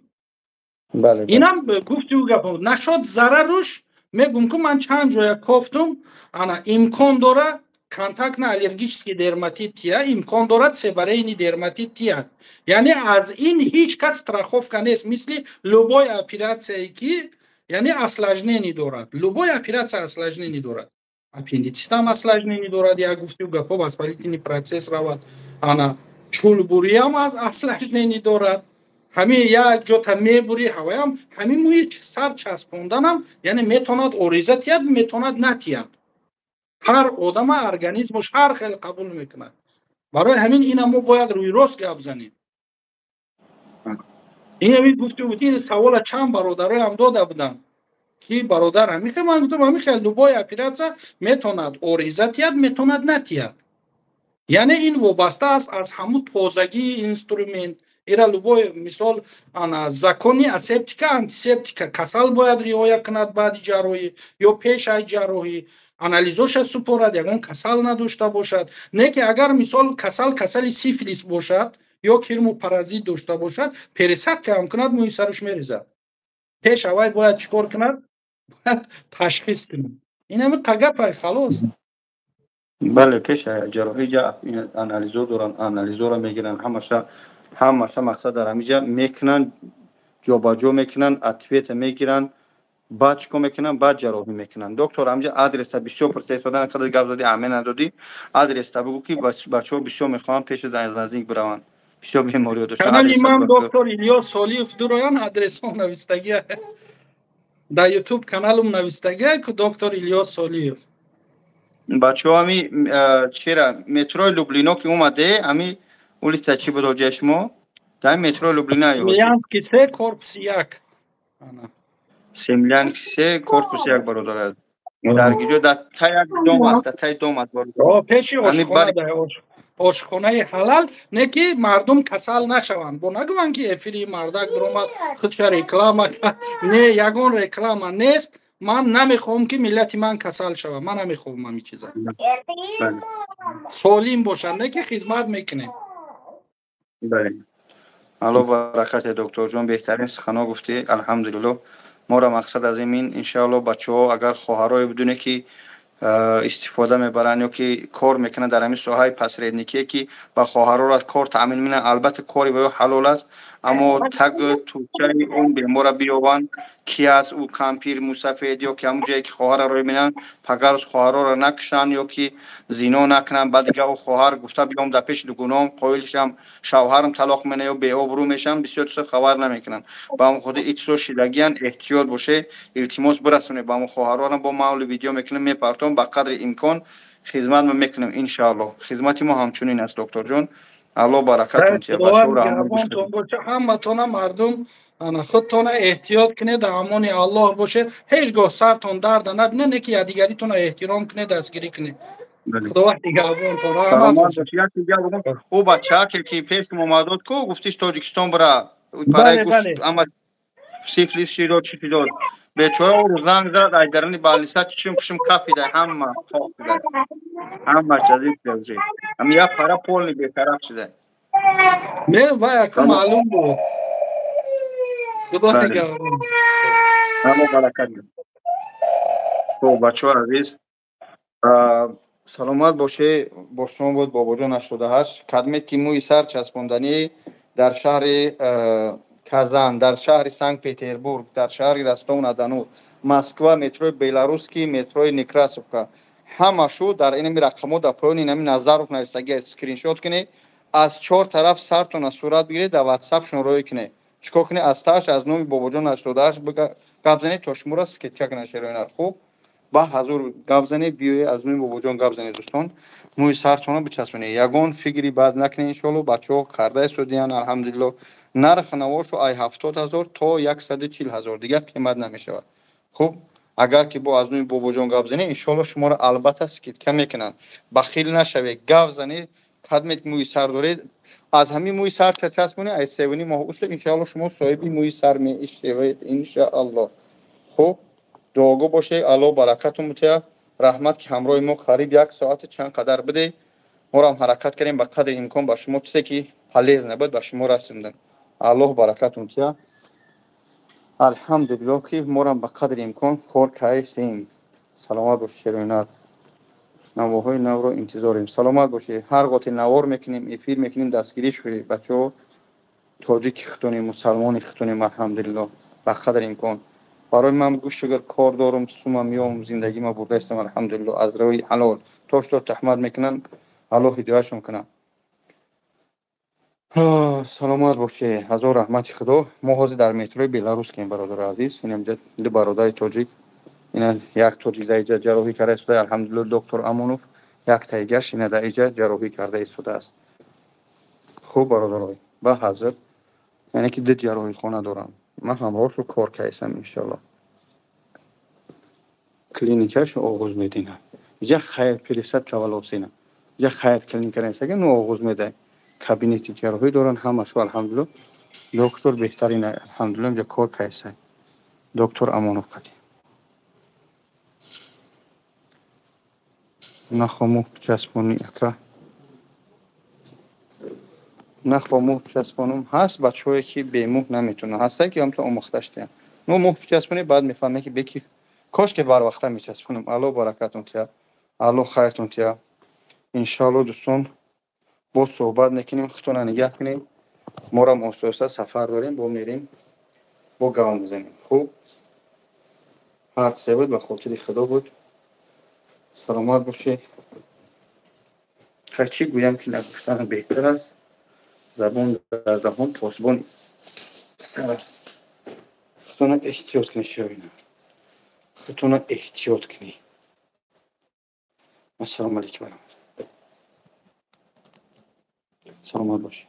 Инам гуфти ӯ гап нашод зараруш. Мегум ку, ман чанд ҷоя кофтум, ана имкон дора контактно-аллергический дерматит тия, имкон дорад себорейный дерматит тия. Яъне аз ин ҳеҷ кас страховка нест. Мисли любой операцияе ки, яъне осложнение дорад, любой операция осложнение дорад. Аппендицитам осложнение дорад, як гуфтию гапо, воспалительный процесс равад. Ана чулбуриам осложнение дорад. Ҳамин як ҷота мебури, ҳаваям ҳамин мӯи сар часпонданам, яъне метавонад ориза тиҳад, метавонад натиҳад. Ҳар одама организмуш ҳар хел қабул мекунад. Барои ҳамин ина мо бояд рӯи рост гап занем. Ин гуфти буд, ин савола чанд бародароям дода будам, ки бародар, ҳамихел, ман гуфтам, ҳамихел любой операция метавонад ориза тиҳад, метавонад натиҳад. Яъне ин вобаста аст аз ҳамун тозагии инструмент. Ира любой мисол, ана закони асептика, антисептика касал бояд риоя кунад баъди ҷарроҳӣ ё пеш аз ҷарроҳӣ, анализоша супорад, ягон касал надошта бошад. Не ки агар мисол касал касали сифилис бошад ё кирму паразит дошта бошад, пересадка ҳам кунад, мӯи сараш мерезад. Пеш аввай бояд чӣ кор кунад? Бояд ташхис кунад. Ин ҳами қагапай, халос. Бале, пеш ҷарроҳӣ ҷа анализо доранд, анализоро мегиранд, ҳамаша, ҳамаша, мақсад дар ҳамиҷа мекунанд, ҷобаҷо мекунанд, ответа мегиранд, баъд чӣ кор мекунанд? Баъд ҷарроҳӣ мекунанд. Доктор, ҳамиҷа адреса бисёр пурса истодан, қадр гап зади, аҳамият надодӣ. Адреста бигӯ, ки бачаҳо бисёр мехоҳанд пеши наздик бираванд, бисёр бемориҳо доштанд. Канали ман доктор Илёс Солиев дуроян, адресҳо навистагия дар Ютуб каналум, навистагия ку доктор Илёс Солиев. Бачаҳо, ҳами чира метрои Люблино ки омаде, ҳами улица чӣ буд, ҳоҷаи шумо? Дар метрои Люблино. Смелянский 3, корпуси 1. Смелянский 3, корпуси 1, бародар, дар гиҷо, дар тай як дом аст, дар таи дом аст. Пеши ошхона, ошхонаи ҳалал. Не ки мардум касал нашаванд, бо нагӯянд ки эфири мардак биромад, худша реклама. Не, ягон реклама нест. Ман намехоҳам, ки миллати ман касал шавад. Ман намехоҳам ҳамин чиза. Солим бошанд, не ки хизмат мекунем. Бале, алло баракате, докторҷон, беҳтарин суханҳо гуфтӣ, алҳамдулиллоҳ. Моро мақсад аз ин, иншаалло, бачаҳо, агар хоҳарое бидуне ки истифода мебаранд ё ки кор мекунанд дар ҳамин соҳаи посредникие, ки ба хоҳарора кор таъмин менанд, албатта, кори ба ё ҳалол аст, аммо тагу тучаи он бемора биёбанд, ки аст ӯ, кампир, мусафед ё ки ҳамун ҷое ки хоҳарро рӯй менанд, пагарӯз хоҳарора накушанд ё ки зино накунанд. Баъд дига ӯ хоҳар гуфта биём дар пеши дугуноам қоил шам, шавҳарам талоқ мена ё беобрӯ мешам. Бисёр чизо хабар намекунанд. Ба ҳамон хотир ин чизо шидагиян, эҳтиёт боше. Илтимос, бирасонед ба ҳамон хоҳарорам. Бо мавли видео мекунем, мепартом, ба қадри имкон хизмат мекунем, иншааллоҳ. Хизмати мо ҳамчунин аст, докторҷон. Алло баракатон тия. Ҳаматона мардум, худтона эҳтиёт кунед, дар амони Аллоҳ бошед. Ҳеҷ гоҳ сартон дарда набинед, не ки якдигаритона эҳтиром кунед, дастгирӣ кунед. Худованд нигаҳбонтон, раҳмат бошад. Ӯ бачаке ки пешам омадод ку, гуфтиш Тоҷикистон бира, параи гӯшт ама сифлис шидод, чӣ шидод. Бечора ӯ занг зад, ай дарани балниса чишм пишм кафида, ҳама хок шуда. Ҳамаш азиз шуда. Ҳами як пара полный бетараф шуда. Не, вай ака маълум буд. Худо нигаҳбон. Ҳама баракат. Хуб, бачаҳо азиз, саломат боше. Бо шумо буд Бобоҷон 88. Кадмет ки мӯи сар часпонданӣ дар шаҳри Казан, дар шаҳри Санкт Петербург, дар шаҳри Ростов на Дону, Москва, метрои Белорусский, метрои Некрасовка, ҳамашу дар инами рақамҳо дар поёни инами Назаров нависагӣ скриншот кунед, аз чор тараф сартона сурат бигиред, дар ватсапшон рӯй кунед. Чикор кунед? Аз тааш аз номи Бобоҷон 88 гап занед, то шуморо скидка кунад шероинар. Хуб, ба ҳазур гап занед, биёед аз номи Бобоҷон гап занед, дӯстон. Мӯи сартонро бичаспонед, ягон фикри бад накунед, иншоалло. Бачаҳо карда истодиянд, алҳамдулилло. Нархи наворшо ай 70 000 то 140 000, дигар қимат намешавад. Хуб, агар ки бо аз номи Бобоҷон гап занед, иншоалло шуморо албатта скидка мекунанд. Бахил нашавед, гап занед. Кадмет мӯи сар доред, аз ҳамин мӯи сар часпонед, аз севуни моҳ усл, иншоалло, шумо соҳиби мӯи сар мешавед, иншоалло. Хуб, дуогӯ бошед, Аллоҳ баракатон бутия. Раҳмат, ки ҳамроҳи мо қариб як соати чанд қадар будед. Морам ҳаракат кардем ба қадри имкон ба шумо чизе ки полезно буд ба шумо расондем. Аллоҳ баракатон тия. Алҳамдулилло, ки морам ба қадри имкон кор кардем. Саломат бошед, шероинар. Наворҳои навро интизорем. Саломат бошед. Ҳар гоҳ навор мекунем, эфир мекунем, дастгирӣ шудед, бачаҳо. Тоҷики худонем, мусалмони худонем, алҳамдулилло, ба қадри имкон. Барои ман гӯш шугар кор дорум, сумам меом, зиндагима бурда истам, алҳамдулилло, аз рӯи ҳалол. То что таҳмат мекунанд, Аллоҳ ҳидоятшон кунад. Саломат бошед, ҳазор раҳмати Худо. Мо ҳозир дар метрои Белорусскием, бародари азиз. Инамҷа ду бародари тоҷик, ина як тоҷик дар иҷа ҷарроҳӣ карда истода, алҳамдулилло, доктор Амонов, як тайгаш ина дар иҷа ҷарроҳӣ карда истодааст. Хуб, бародарой, ба ҳазр, яъне ки ду ҷарроҳихона дорам ман, ҳамроҳшу кор кардам, иншоалло. Клиникашо оғоз мединам. Иҷа хайр пересадка волос ина, иҷа хайр клиника нестага, ну оғоз медаҳ. Кабинети ҷарроҳӣ доранд ҳамашу, алҳамдулилло, доктор беҳтарин, алҳамдулилло, инҷа кор кардаса доктор Амонов қадим. Нахо мӯ часпонӣ, ака, нахо мӯ часпонум. Ҳаст бачаҳое ки бемӯ наметавонанд, ҳастае ки ҳамто омӯхта шудаанд. Ну мӯ часпонӣ, баъд мефаҳмед, ки беки кош ки барвақта мечаспонам. Аллоҳ баракатон тия, Аллоҳ хайртон тия. Иншоалло, дӯстон, боз суҳбат мекунем. Худтона нигаҳ кунед. Морам оста оста сафар дорем, бо мерем, бо гав мезанем. Хуб, ҳар чизе буд, ба хотири Худо буд. Саломат бошед. Ҳар чӣ гӯям ки нагуфтан беҳтар аст. Забон дар даҳон посбони сар аст. Худтона эҳтиёт кунед, шоина, худтона эҳтиёт кунед. Ассалому алайкум. Саломат бошед.